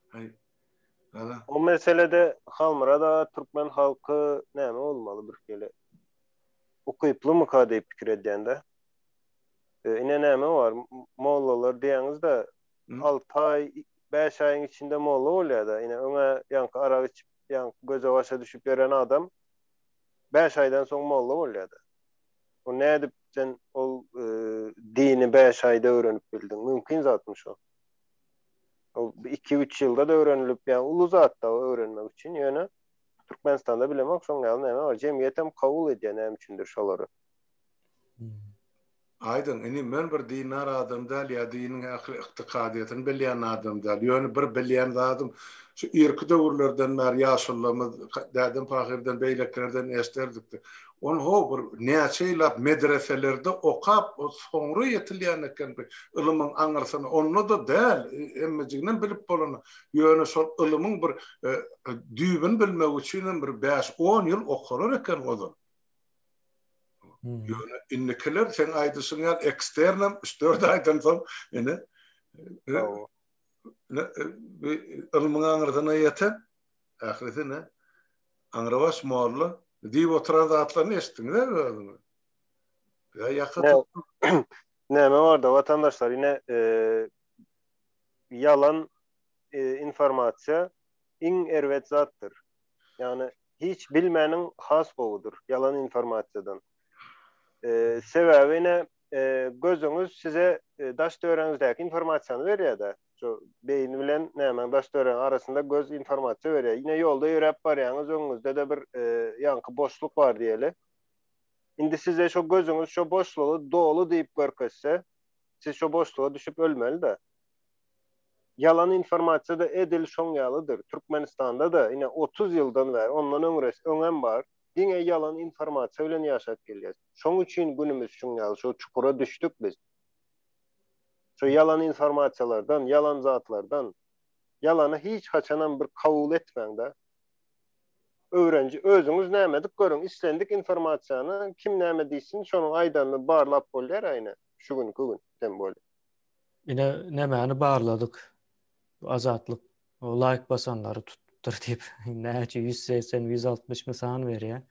Haý. Gala. O meselede Halmyrat aga türkmen halky näme bolmaly bir hili ukyplymyka diýip pikir edýän-de. Ine näme bar, mollalar diýýäňiz-de, 6 aý, 5 aýyň içinde molla bolýar-da. Ine öňe ýaňky arak içip, ýaňky göze-başa düşüp ýören adam 5 aýdan soň molla bolýar-da. O nädip sen ol dini 5 aýda öwrenip bildiň? Mümkin zatmy şo? Ol 2-3 ýylda-da öwrenilip, ýa uly zat-da o öwrenmek üçin. Ýöne Türkmenistanda bilemok şoň ýaly näme bar. Jemgyýetem kabul edýär näme üçindir şolary. Aýdyň, inim, men bir dindar adam däl ýa diniň ähli ykdykadyýetini bilýän adam däl. Ýöne bir bilýän zadym, şu irki döwürlerden bäri ýaşulularymyz, dädem pahyrdan, beýlekilerden eşderdik-de, ony ho bir näçe ýyllap medreselerde okap, o soňra ýetilýän eken bir ylymyň aňyrsyna. Onda-da däl, hemmejiginem bilip bolany. Ýöne şol ylymyň bir düýbüni bilmek üçinem bir bäş-on ýyl okalar eken ozal. Ýöne indikiler seň aýdyşyň ýaly eksternem 3-4 aýdan soň ine ylmyň aňyrsyna ýeten ählisi ne aňrybaş molla diýip oturan zatlaryny eşitdiňiz-ä özüňiz. Ýa ýaka tutdy. Näme barda watandaşlar ine ýalan informasiýa iň erbet zatdyr. Ýagny hiç bilmäniň has gowudyr ýalan informasiýadan. Sebäbi ine gözüňiz size daş töweregiňizdäki informasiýany berýär-de. Şu beýni bilen nämäň daş töweregiň arasynda göz informasiýa berýär. Ine ýolda ýöräp barýaňyz, öňüňizde-de bir ýaňky boşluk bar diýeli. Indi size şo gözüňiz şo boşlugy doly diýip görkezse, siz şo boşluga düşüp ölmeli-de. Ýalan informasiýa-da edil şoň ýalydyr. Türkmenistanda-da ine 30 ýyldan bäri, ondan öňres, öňem bar. Diňe ýalan informasiýa bilen ýaşap gelýäs. Şoň üçin günümiz şuň ýaly, şo çukura düşdük biz. Şo ýalan informasiýalardan, ýalan zatlardan, ýalany hiç haçanam bir kabul etmäňdä. Öwrenji özüňiz näme edip görüň, islendik informasiýany kim näme diýsin, şonuň aýdanyny barlap bolýar aýna şu günki gün tem bolýar. Ine nämäni barladyk. Azatlyk laýk basanlary tutupdyr diýip näçe 180 160 mi san berýär.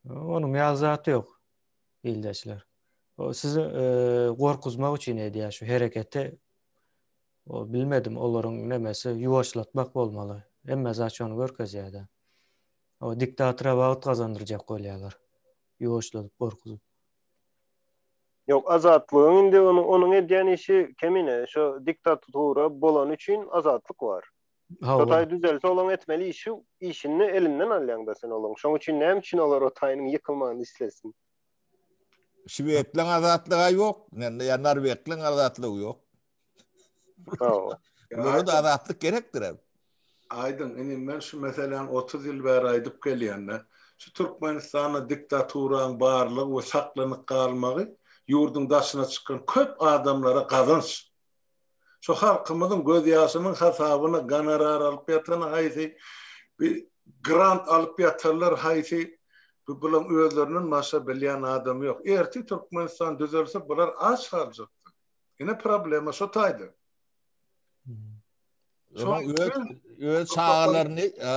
Onuň ýaly zat ýok ildeşler. O sizi e, gorkuzmak üçin edýär şu hereketi. O bilmedim olaryň nemesi ýuwaşlatmak bolmaly. Hemme zat şony görkezýär-de. O diktatora wagt gazandyrjak bolýarlar. Ýuwaşladyp gorkuzyp. Ýok Azatlygyň indi onuň onuň edýän işi kemine şo diktatura bolany üçin azatlyk bar. Şo taý düzelse olaň etmeli işi işini elinden alýaňda sen olaň. Şoň üçin näme üçin olar o taýynyň ýykylmagyny islesin. Şwedleň azatlygy ýok, ýa norwegleň azatlygy ýok. Hawa. Bulara da azatlyk gerekdir. Aýdyň, inim, men şu meseläni 30 ýyl bäri aýdyp gelýän-de. Şu Türkmenistanda diktaturaň barlygy we saklanyp galmagy ýurduň daşyna çykan köp adamlara gazanç. Şu halkymyzyň gözýaşynyň hasabyna gonorar alyp ýatany haýsy, bi grant alyp ýatanlar haýsy, bu bulaň özlerinden başga bilýän adamy ýok. Ertir Türkmenistan düzelse bular aç galjakdyr. Ine problema şo taýda. Şoň öz öz çagalaryny e,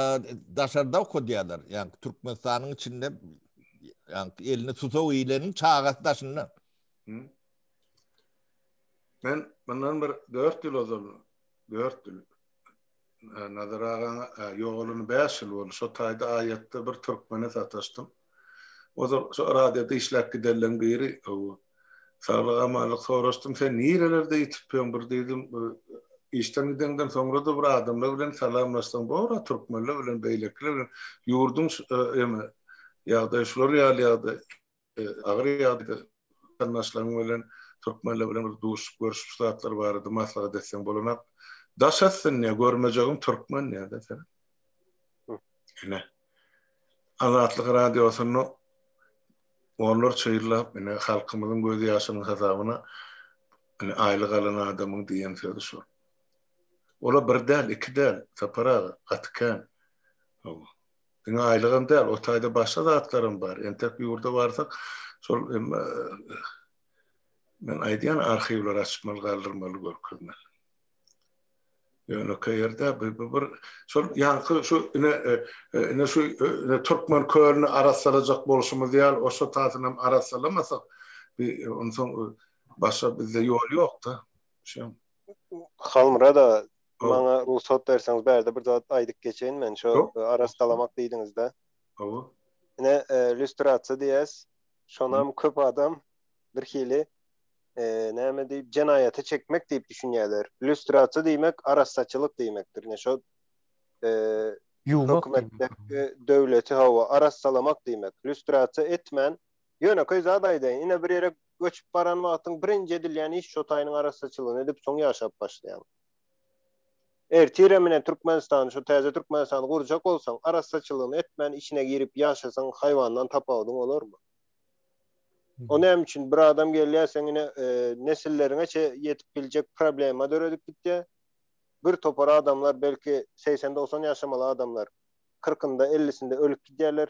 daşarda okudýarlar. Ýagny Türkmenistanyň içinde ýagny elini susaw iýleniň çagasy daşynda. Men mundan bir 4 ýyl ozal 4 ýyl Nazar agaň ýogalany 5 ýyl boldy. Şo taýda aýatda bir türkmene sataşdym. Ozal şo radioda işläp gidenleň biri, saglyk-amanlyk soraşdym, sen nirelerde ýitipdiň bir diýdim. Işden gideňden soňra-da bir adamlar bilen salamlaşsaň bor-a, türkmenler bilen, beýlekiler bilen. Ýurduň eme, ýagdaýy şular ýaly ýagdaý. Agyr ýagdaýda garyndaşlaryň bilen, türkmenler bilen bir duşup, görüşüp şu zatlar barada maslahat etseň bolanak. Daş etsin diýýär, görmejegim türkmen diýýär-de sen. Ine. Azatlyk Radiosynda onlarça ýyllap ine halkymyzyň göz ýaşynyň hasabyna ine aýlyk alan adamyň diýen sözi şol. Ola bir däl, iki däl, Sapar aga, gaty kän. Hawa. Diňe aýlygam däl, o taýda başga zatlaram bar. Entek ýurda barsak, şol men aýdýan arhiwleri açmaly, galdyrmaly, görkezmeli. Ýönekeý ýerde bu bu bir şol ýaňky şu ine ine şu ine türkmen kölüni arassalajak bolşumyz ýaly oşa tasynam arassalamasak bi onsoň başga bizde ýol ýok-da. Şo. Halmyrat aga, Maňa rugsat berseňiz bärde bir zat aýdyp geçeýin men şo arastalamak diýdiňizde. Hawa. Ine lýustrasiýa diýýäs. Şonam köp adam bir hili näme diýip jenaýata çekmek diýip düşünýärler. Lýustrasiýa diýmek arassaçylyk diýmekdir. Ine şo ýuwmak hökümetdäki döwleti hawa arassalamak diýmek. Lýustrasiýa etmän ýönekeý zat aýdaýyn. Ine bir ýere göçüp baran wagtyň birinji edilýän iş şo taýynyň arassaçylygyny edip soň ýaşap başlaýaň. Ertirem ine Türkmenistany şu täze Türkmenistany gurjak bolsaň arassaçylygyny etmän içine girip ýaşasaň haýwandan tapawudyň bolarmy? O näme üçin bir adam gelýär seň ine nesilleriňeçe ýetip biljek problema döredip gitýär. Bir topar adamlar belki 80-90 ýaşamaly adamlar kyrkynda ellisinde ölüp gidýärler.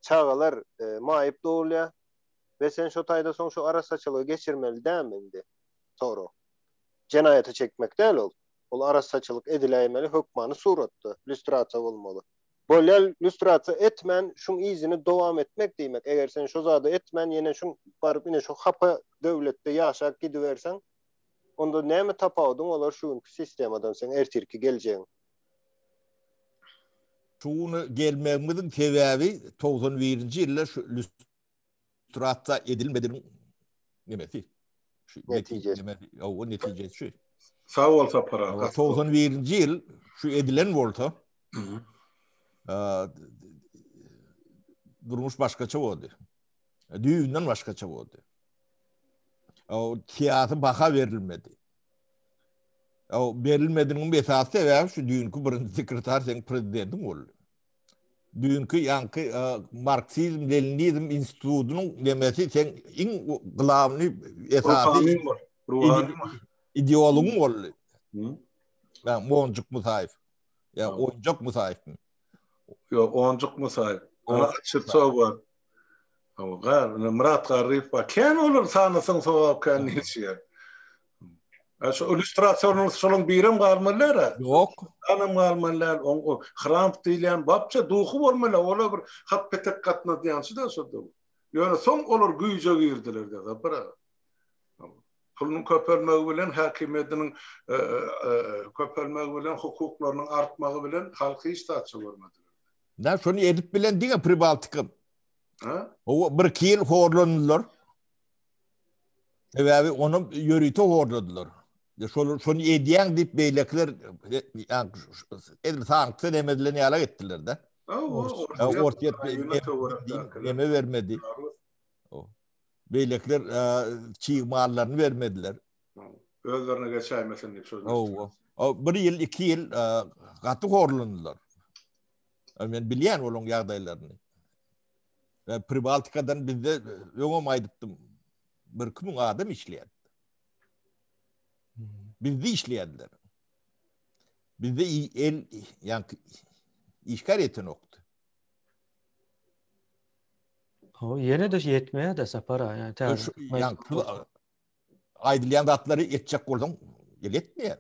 Çagalar maýyp dogulýar. We sen şo taýda soň şu arassaçylygy geçirmeli dälmi indi? Sorag. Jenaýata çekmek däl ol. Ol arassaçylyk ediläýmeli hökmany suratda, lýustrasiýa bolmaly. Bolýa lýustrasiýa etmän şuň yzyny dowam etmek diýmek. Eger sen şo zady etmän ýene şuň baryp ine şo hapa döwletde ýaşap gidiberseň, onda näme tapawudyň bolar şu günki sistemadan seň ertirki geljegiň? Şu güne gelmegimiziň sebäbi 91-nji ýylda şu Lýustrasiýa edilmediniň nemesi. Şu netijesi. O netijesi şu. Sag bol Sapar aga. 91-nji ýyl şu edilen bolsa, durmuş başgaça boldy. Düýbünden başgaça boldy. O syýasy baha berilmedi. O berilmediniň esasy sebäbi şu düýnki birinji sekretar seň prezidentiň boldy. Düýnki ýaňky marksizm leninizm institutynyň nemesi seň iň glawny esasy ideologyň boldy. Ýa Monjuk Musaýew. Ýa Oýunjak Musaýewmi? Ýok, Onjuk Musaýew. Ana Çirtsow bar. Hawa, Myrat Garryýew bar. Kän olar sanasaň sogap kän geçýär. Ä şu illýustrasiýanyň şolaň birem galmaly däl-ä. Ýok. Anam galmaly däl. Oň o Hramp diýilýän bapça duhy bolmaly. Ola bir hat petek gatnadýançy-da şo döwür. Ýöne soň olar güýje girdiler-de, Sapar aga. Pulunyň köpelmegi bilen, häkimiýetiniň köpelmegi bilen, hukuklarynyň artmagy bilen halky hiç zatça görmediler. Nä şony edip bilen diňe Pribaltika. Ha? O bir-iki ýyl horlandylar. Sebäbi ony ýörite horladylar. Şol şony edýäň diýip beýlekiler edil sanksiýa neme edilen ýaly etdiler-de. Orsýet neme bermedi. Beýlekiler çig mallaryny bermediler. Özlerine geçäýmesin diýip şol. Hawa. Bir ýyl, iki ýyl gaty horlandylar. Men bilýän olaryň ýagdaýlaryny. Pribaltikadan bizde öňem aýdypdym. Bir 2000 adam işleýär. Bizde işleýärler. Bizde el ýa işgär ýetenokdy. O ýene de ýetmeýär de Sapar aga. Ýani täze. Aýdylýan zatlary etjek bolsaň, el etmeýär.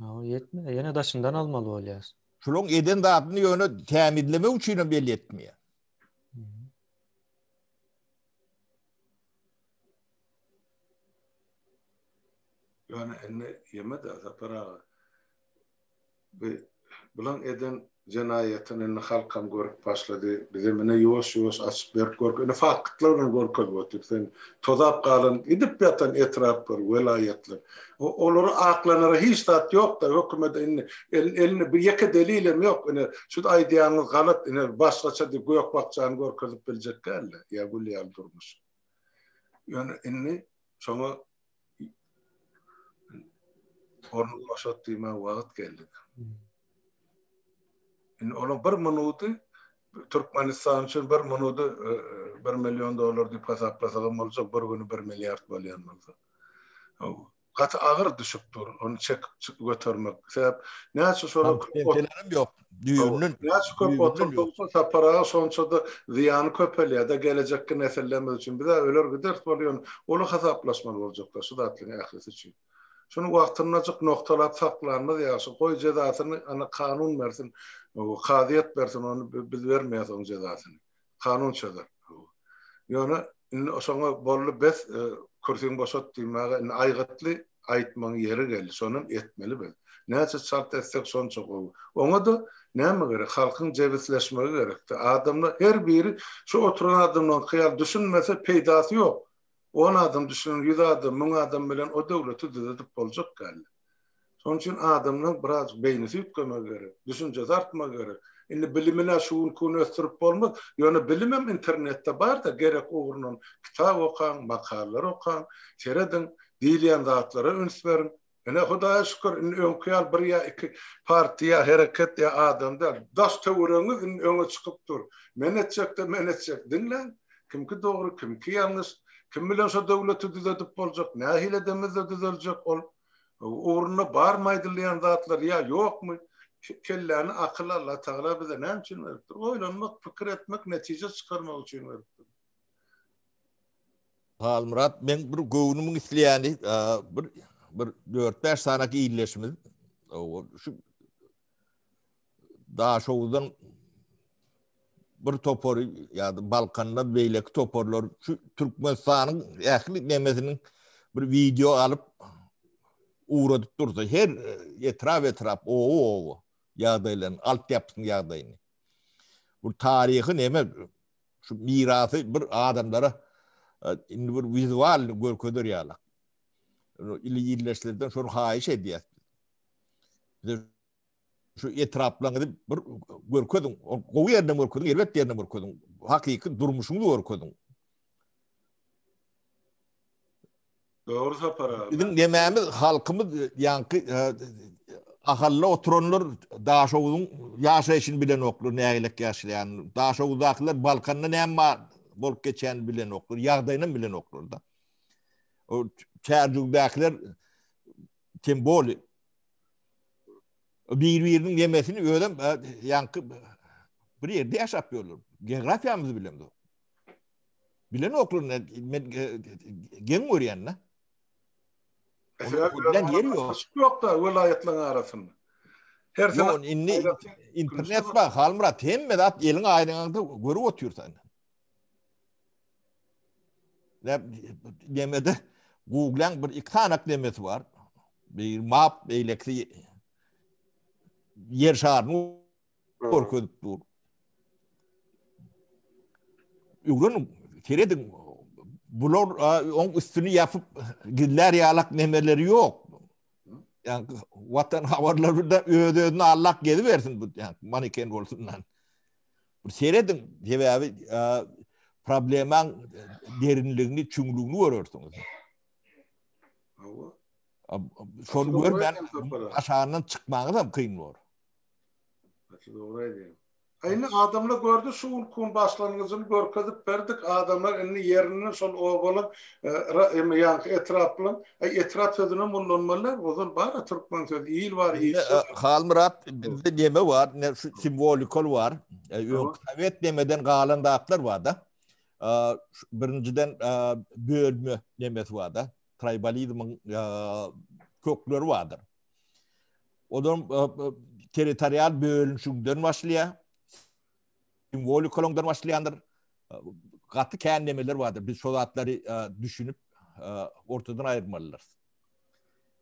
Hawa, ýetmeýär. Ýene daşyndan almaly bolýar. Şularyň eden zadyny ýöne tämizlemek üçin hem el ýetmeýär. Ýöne indi ýeme-de Sapar aga. Bu bulaň eden jenaýatyny indi halkam görüp başlady. Bizem ine ýuwaş-ýuwaş açyp berip görk ine faktlar bilen görkezip otyrys. Sen tozap galan gidip ýatan etraplar, welaýatlar. Olary aklanara hiç zat ýok-da hökümede indi elinde bir ýeke delilem ýok. Ine şu aýdýanyňyz galat ine başgaça diýip gök-bakjany görkezip biljek däldi ýa gül ýaly durmuş. Ýöne indi şoňa Ornuny boşat diýmäge wagt geldi. Indi onuň bir minudy Türkmenistan üçin bir minudy 1 million dollar diýip hasaplasagam boljak, bir güni 1 milliard bolýan bolsa. Gaty agyr düşüp dur, ony çekip götermek. Sebäp näçe şolar Pensiýalarym ýok. Düýbünden. Näçe köp oturdygyça Sapar aga şonça-da zyýany köpelýär-de gelejekki nesillerimiz üçin. Biz-ä öler gideris bol ýöne uly hasaplaşmaly boljaklar şu zatlaryň ählisi üçin. Şuny wagtyndajyk nogtalap saklanymyz ýagşy. Goý jezasyny ana kanun bersin, kazyýet bersin ony biz bermeýäs oň jezasyny. Kanun çözer. Ýöne indi şoňa boldy bes kürsüňi boşat diýmäge indi aýgytly aýtmagyň ýeri geldi. Şonam etmeli biz. Näçe çalt etsek şonça gowy. Oňa-da näme gerek? Halkyň jebisleşmegi gerekdi. Adamlar her biri şu oturan adamlaryňky ýaly düşünmese peýdasy ýok. On adam düşünen ýüz adam, müň adam bilen o döwleti düzedip boljak däldi. Şonuň üçin adamlaryň biraz beýnisi üýtgemegi gerek, düşünjesi artmagy gerek. Indi bilimine şu günki gün ösdürip bolmaz. Ýöne bilimem internetde bar-da, gerek ugrundan kitap okaň, makalalar okaň, serediň, diýilýän zatlara üns beriň. Ine, Hudaýa şükür, indi öňki ýaly bir ýa iki partiýa, hereket ýa adam däl. Daş-töweregiňiz indi öňe çykyp dur. Men etjek-de, men etjek. Diňläň, kimki dogry, kimki ýalňyş, kim bilen şo döwleti düzedip boljak, nähili edemizde düzeljek ol. Ugrunda barmy aýdylýan zatlar ýa ýokmy? Kelläni akyl Allatagala bize näme üçin beripdir? Oýlanmak, pikir etmek, netije çykarmak üçin beripdir. Halmyrat, meň bir göwnümiň isleýäni bir bir 4-5 sany illeşimiz şu Daşoguzdan bir topary ýa-da Balkandan beýleki toparlar şu Türkmenistanyň ähli nemesiniň bir wideo alyp ugradyp dursa her etrap-etrap, oba-oba ýagdaýlaryny, altyapysynyň ýagdaýyny. Bu taryhy neme şu mirasy bir adamlara indi bir wizual görkezer ýaly. Ili illeşlerden şony haýyş edýäs. Bize şu etraplaryňyzy bir görkeziň. Gowy ýerinden görkeziň, erbet ýerinden görkeziň. Hakyky durmuşyňyzy görkeziň. Dogry Sapar aga. Biziň nemämiz halkymyz ýaňky e, Ahalla oturanlar Daşoguzyň ýaşaýşyny bilenoklar, nägilek ýaşaýanyny. Daşoguzdakylar Balkanda näme bar bolup geçýänini bilenoklar, ýagdaýynam bilenoklar-da. O Çärjewdäkiler tem boli bir-biriniň ýemesini özem ýaňky bir ýerde ýaşap ýörler. Geografiýamyzy bilemzok. Bilenoklar, men geň görýän-de. Bilen ýeri ýok. Ýok da welaýatlaryň arasynda. Her sene indi internet bar, Halmyrat hemme zat eliň aýnaňda görüp otyrsan. Ne demede Google'ın bir iki tane demesi var. Bir map beýleki ýer şaryny görkezip dur. Öwreniň, serediň. Bular oň üstüni ýapyp gizlär ýalak nemeleri ýok. Ýa watan habarlary da öz-özüni allak gezibersin bu ýa maneken bolsundan. Bir serediň, sebäbi problemaň derinligini, çuňlugyny görersiňiz. Hawa. Şony görmän aşagyndan çykmagyňyz hem kyn bor. Gaty dogry aýdýaň. A indi adamlar gördi şu günki başlangyjyny görkezip berdik adamlar indi ýerinden şol obalyň eme ýaňky etraplyň aý etrap sözünem ullanmaly däl ozal bara türkmen sözi il bar ilçe bar. Halmyrat bizde neme bar ne şu simwolikal bar öňki sowet nemeden galan zatlar barda birinjiden bölme nemesi barda traýbalizmiň kökleri bardyr. Odan territorial bölünişikden başlaýar. Simwolikalaňdan başlaýandyr. Gaty kän nemeler bardyr. Biz şo zatlary düşünip ortadan aýyrmalydyrys.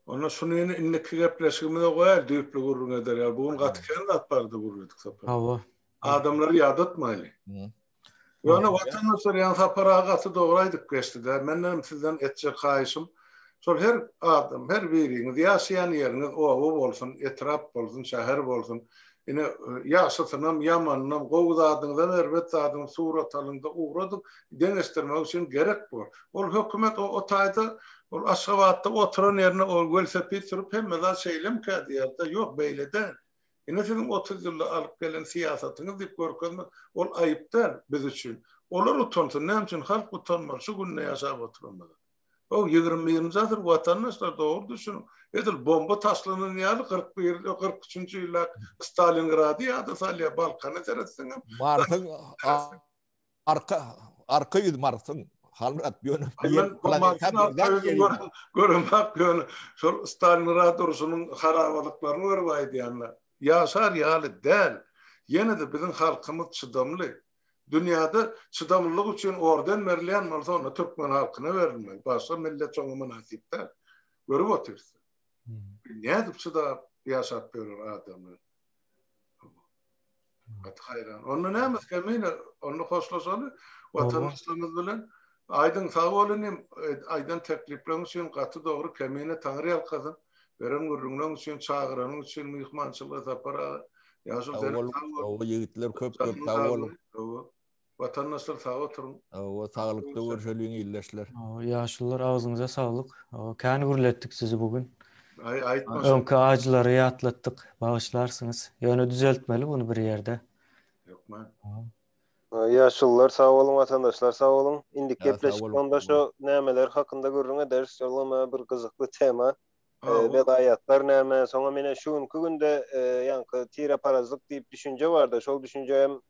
Onda şuny indi indiki gepleşigimize goýaly düýpli gürrüň eder ýaly. Bu gün gaty kän zat barada gürledik Sapar. Hawa. Adamlary ýadatmaýly. Ýöne watandaşlar ýaňy Sapar aga gaty dogry aýdyp geçdi-dä. Menden sizden etjek haýyşym, şol her adam, her biriňiz ýaşaýan ýeriňiz oba bolsun, etrap bolsun, şäher bolsun, ine, ýagşysynam, ýamanynam, gowy zadyňyzam, erbet zadyňyzam surat alyň-da ugradyň, deňeşdirmek üçin gerek bor. Ol hökümet o o taýda, ol Aşgabatda oturan ýerinde ol welosiped sürüp hemme zat şeýlemkä diýer-de, ýok, beýle däl. Ine siziň 30 ýylda alyp gelen syýasatyňyz diýip görkezmek, ol aýyp däl biz üçin. Olar utansyn, näme üçin halk utanmaly şu günde ýaşap oturanlara. How 21-nji asyr watandaşlar dogry düşüniň. Edil bomba taşlanan ýaly 41 43-nji ýyldaky Stalingrady ýada salýar, Balkana seretseňem. Marsyň Arka arka ýüz Marsyň Halmyrat ýöne ýer planeta Göremok ýöne şol Stalingrad urşunyň harabalyklaryny görüp aýdýanlar. Ýaşar ýaly däl. Ýene-de biziň halkymyz çydamly. Dünýäde çydamlylyk üçin orden berilýän bolsa onda türkmen halkyna berilmeli. Başga millet şoňa mynasyp däl. Görüp otyrys. Nädip çydap ýaşap ýörer adamlar. Gaty haýran. Onda näme Kemine, onda hoşlaşaly watandaşlarymyz bilen. Aýdyň sag bol inim, aýdan teklipleriň üçin gaty dogry Kemine Taňry ýalkasyn. Beren gürrüňleň üçin, çagyranyň üçin myhmançylyga Sapar aga. Ýaşuly sen sag bol. Hawa ýigitler köp köp sag boluň. Hawa. Watandaşlar sag oturyň. Hawa saglykda görşeliň ildeşler. Hawa ýaşulular agzyňyza saglyk. Hawa kän gürletdik sizi bu gün. Aý aýtma. Öňki ajylary ýatlatdyk. Bagyşlarsyňyz. Ýöne düzeltmeli buny bir ýerde. Hökman. Ýaşulular sag boluň watandaşlar sag boluň. Indiki gepleşikde onda şo nämeler hakynda gürrüň ederis. Olam bir gyzykly tema. Welaýatlar näme, soňa mine şu günki günde ýaňky tireparazlyk diýip düşünje barda, şol düşünje hem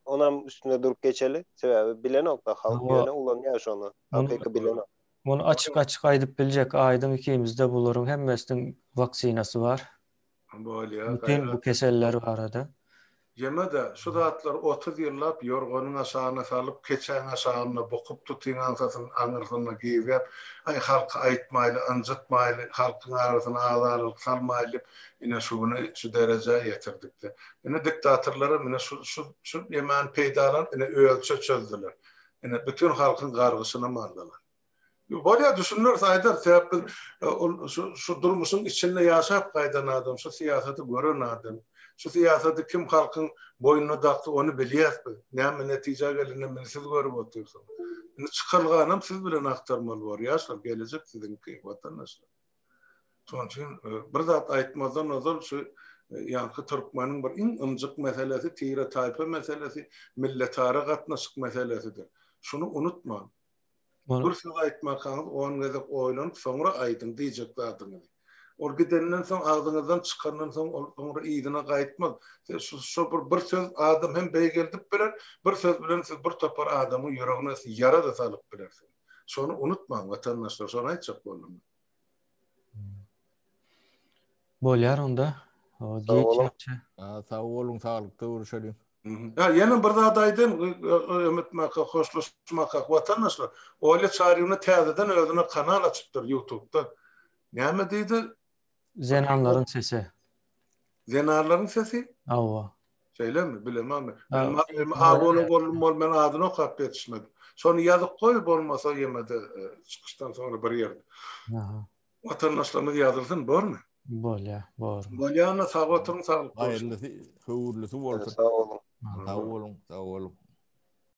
onam üstünde durup geçeli. Sebäbi bilenok-da halk ýöne ulanýar şony. Hakyky bilenok. Muny açyk-açyk aýdyp biljek Aýdyň ikimizde bularyň hemmesiniň waksinasy bar. Bolýar. Bütin bu keseller barada. Jemede şu zatlary 30 ýyllap ýorganyň aşagyna salyp, keçäň aşagynda bukup tutyň aňsasynyň aňyrsynda gizläp, aý halka aýtmaýly, ynjytmaýly, halkyň arasyna azarlyk salmaýly diýip, ine şu güne, şu derejä ýetirdik-de. Ine diktatorlaram ine şu şu şu nemäni peýdalanyp ine özüçe çözdüler. Ine bütin halkyň gargyşynam aldylar. Bolýar düşüneris aýdarys sebäp biz ol şu şu durmuşyň içinde ýaşap gaýdan adam şu syýasaty gören adam şu syýasaty kim halkyň boýnuna dakdy ony bilýäs biz näme netijä gelenini indi siz görüp otyrsyňyz indi çykalganam siz bilen agtarmaly bor ýaşlar gelejek siziňki watandaşlar. Şonuň üçin bir zat aýtmazdan ozal şu ýaňky türkmeniň bir iň ynjyk meselesi tire-taýpa meselesi, milletara gatnaşyk meselesidir. Şuny unutmaň. Bir söz aýtmakaňyz on gezek oýlanyp soňra aýdyň diýjek zadyňyzy. Ol gidenden soň agzyňyzdan çykandan soň ol soňra yzyna gaýtmaz. Şo bir bir söz adam hem beýgeldip biler, bir söz bilen siz bir topar adamyň ýüregine ýara-da salyp bilersiňiz. Şony unutmaň watandaşlar, şony aýtjak boldum men. Bolýar onda. Sag boluň. Sag boluň, saglykda görüşeliň. Ýa ýene bir zat aýdaýyn, ömütmaka, hoşlaşmaka, watandaşlar, Olýa Çaryýewna täzeden özüne kanal açypdyr ýutubda. Näme diýdi? Zenanlaryň sesi. Zenanlaryň sesi? Hawa. Şeýlemi? Bilemok men. Men abone boldum bol men adyny okap ýetişmedim. Şony ýazyp goý bolmasa ýemede çykyşdan soňra bir ýerde. Aha. Watandaşlarymyz ýazylsyn bormy? Bolýa, bor. Bolýa onda sag oturyň saglykda Haýyrlysy, höwürlisi bolsun. Sag boluň. Sag boluň, sag boluň.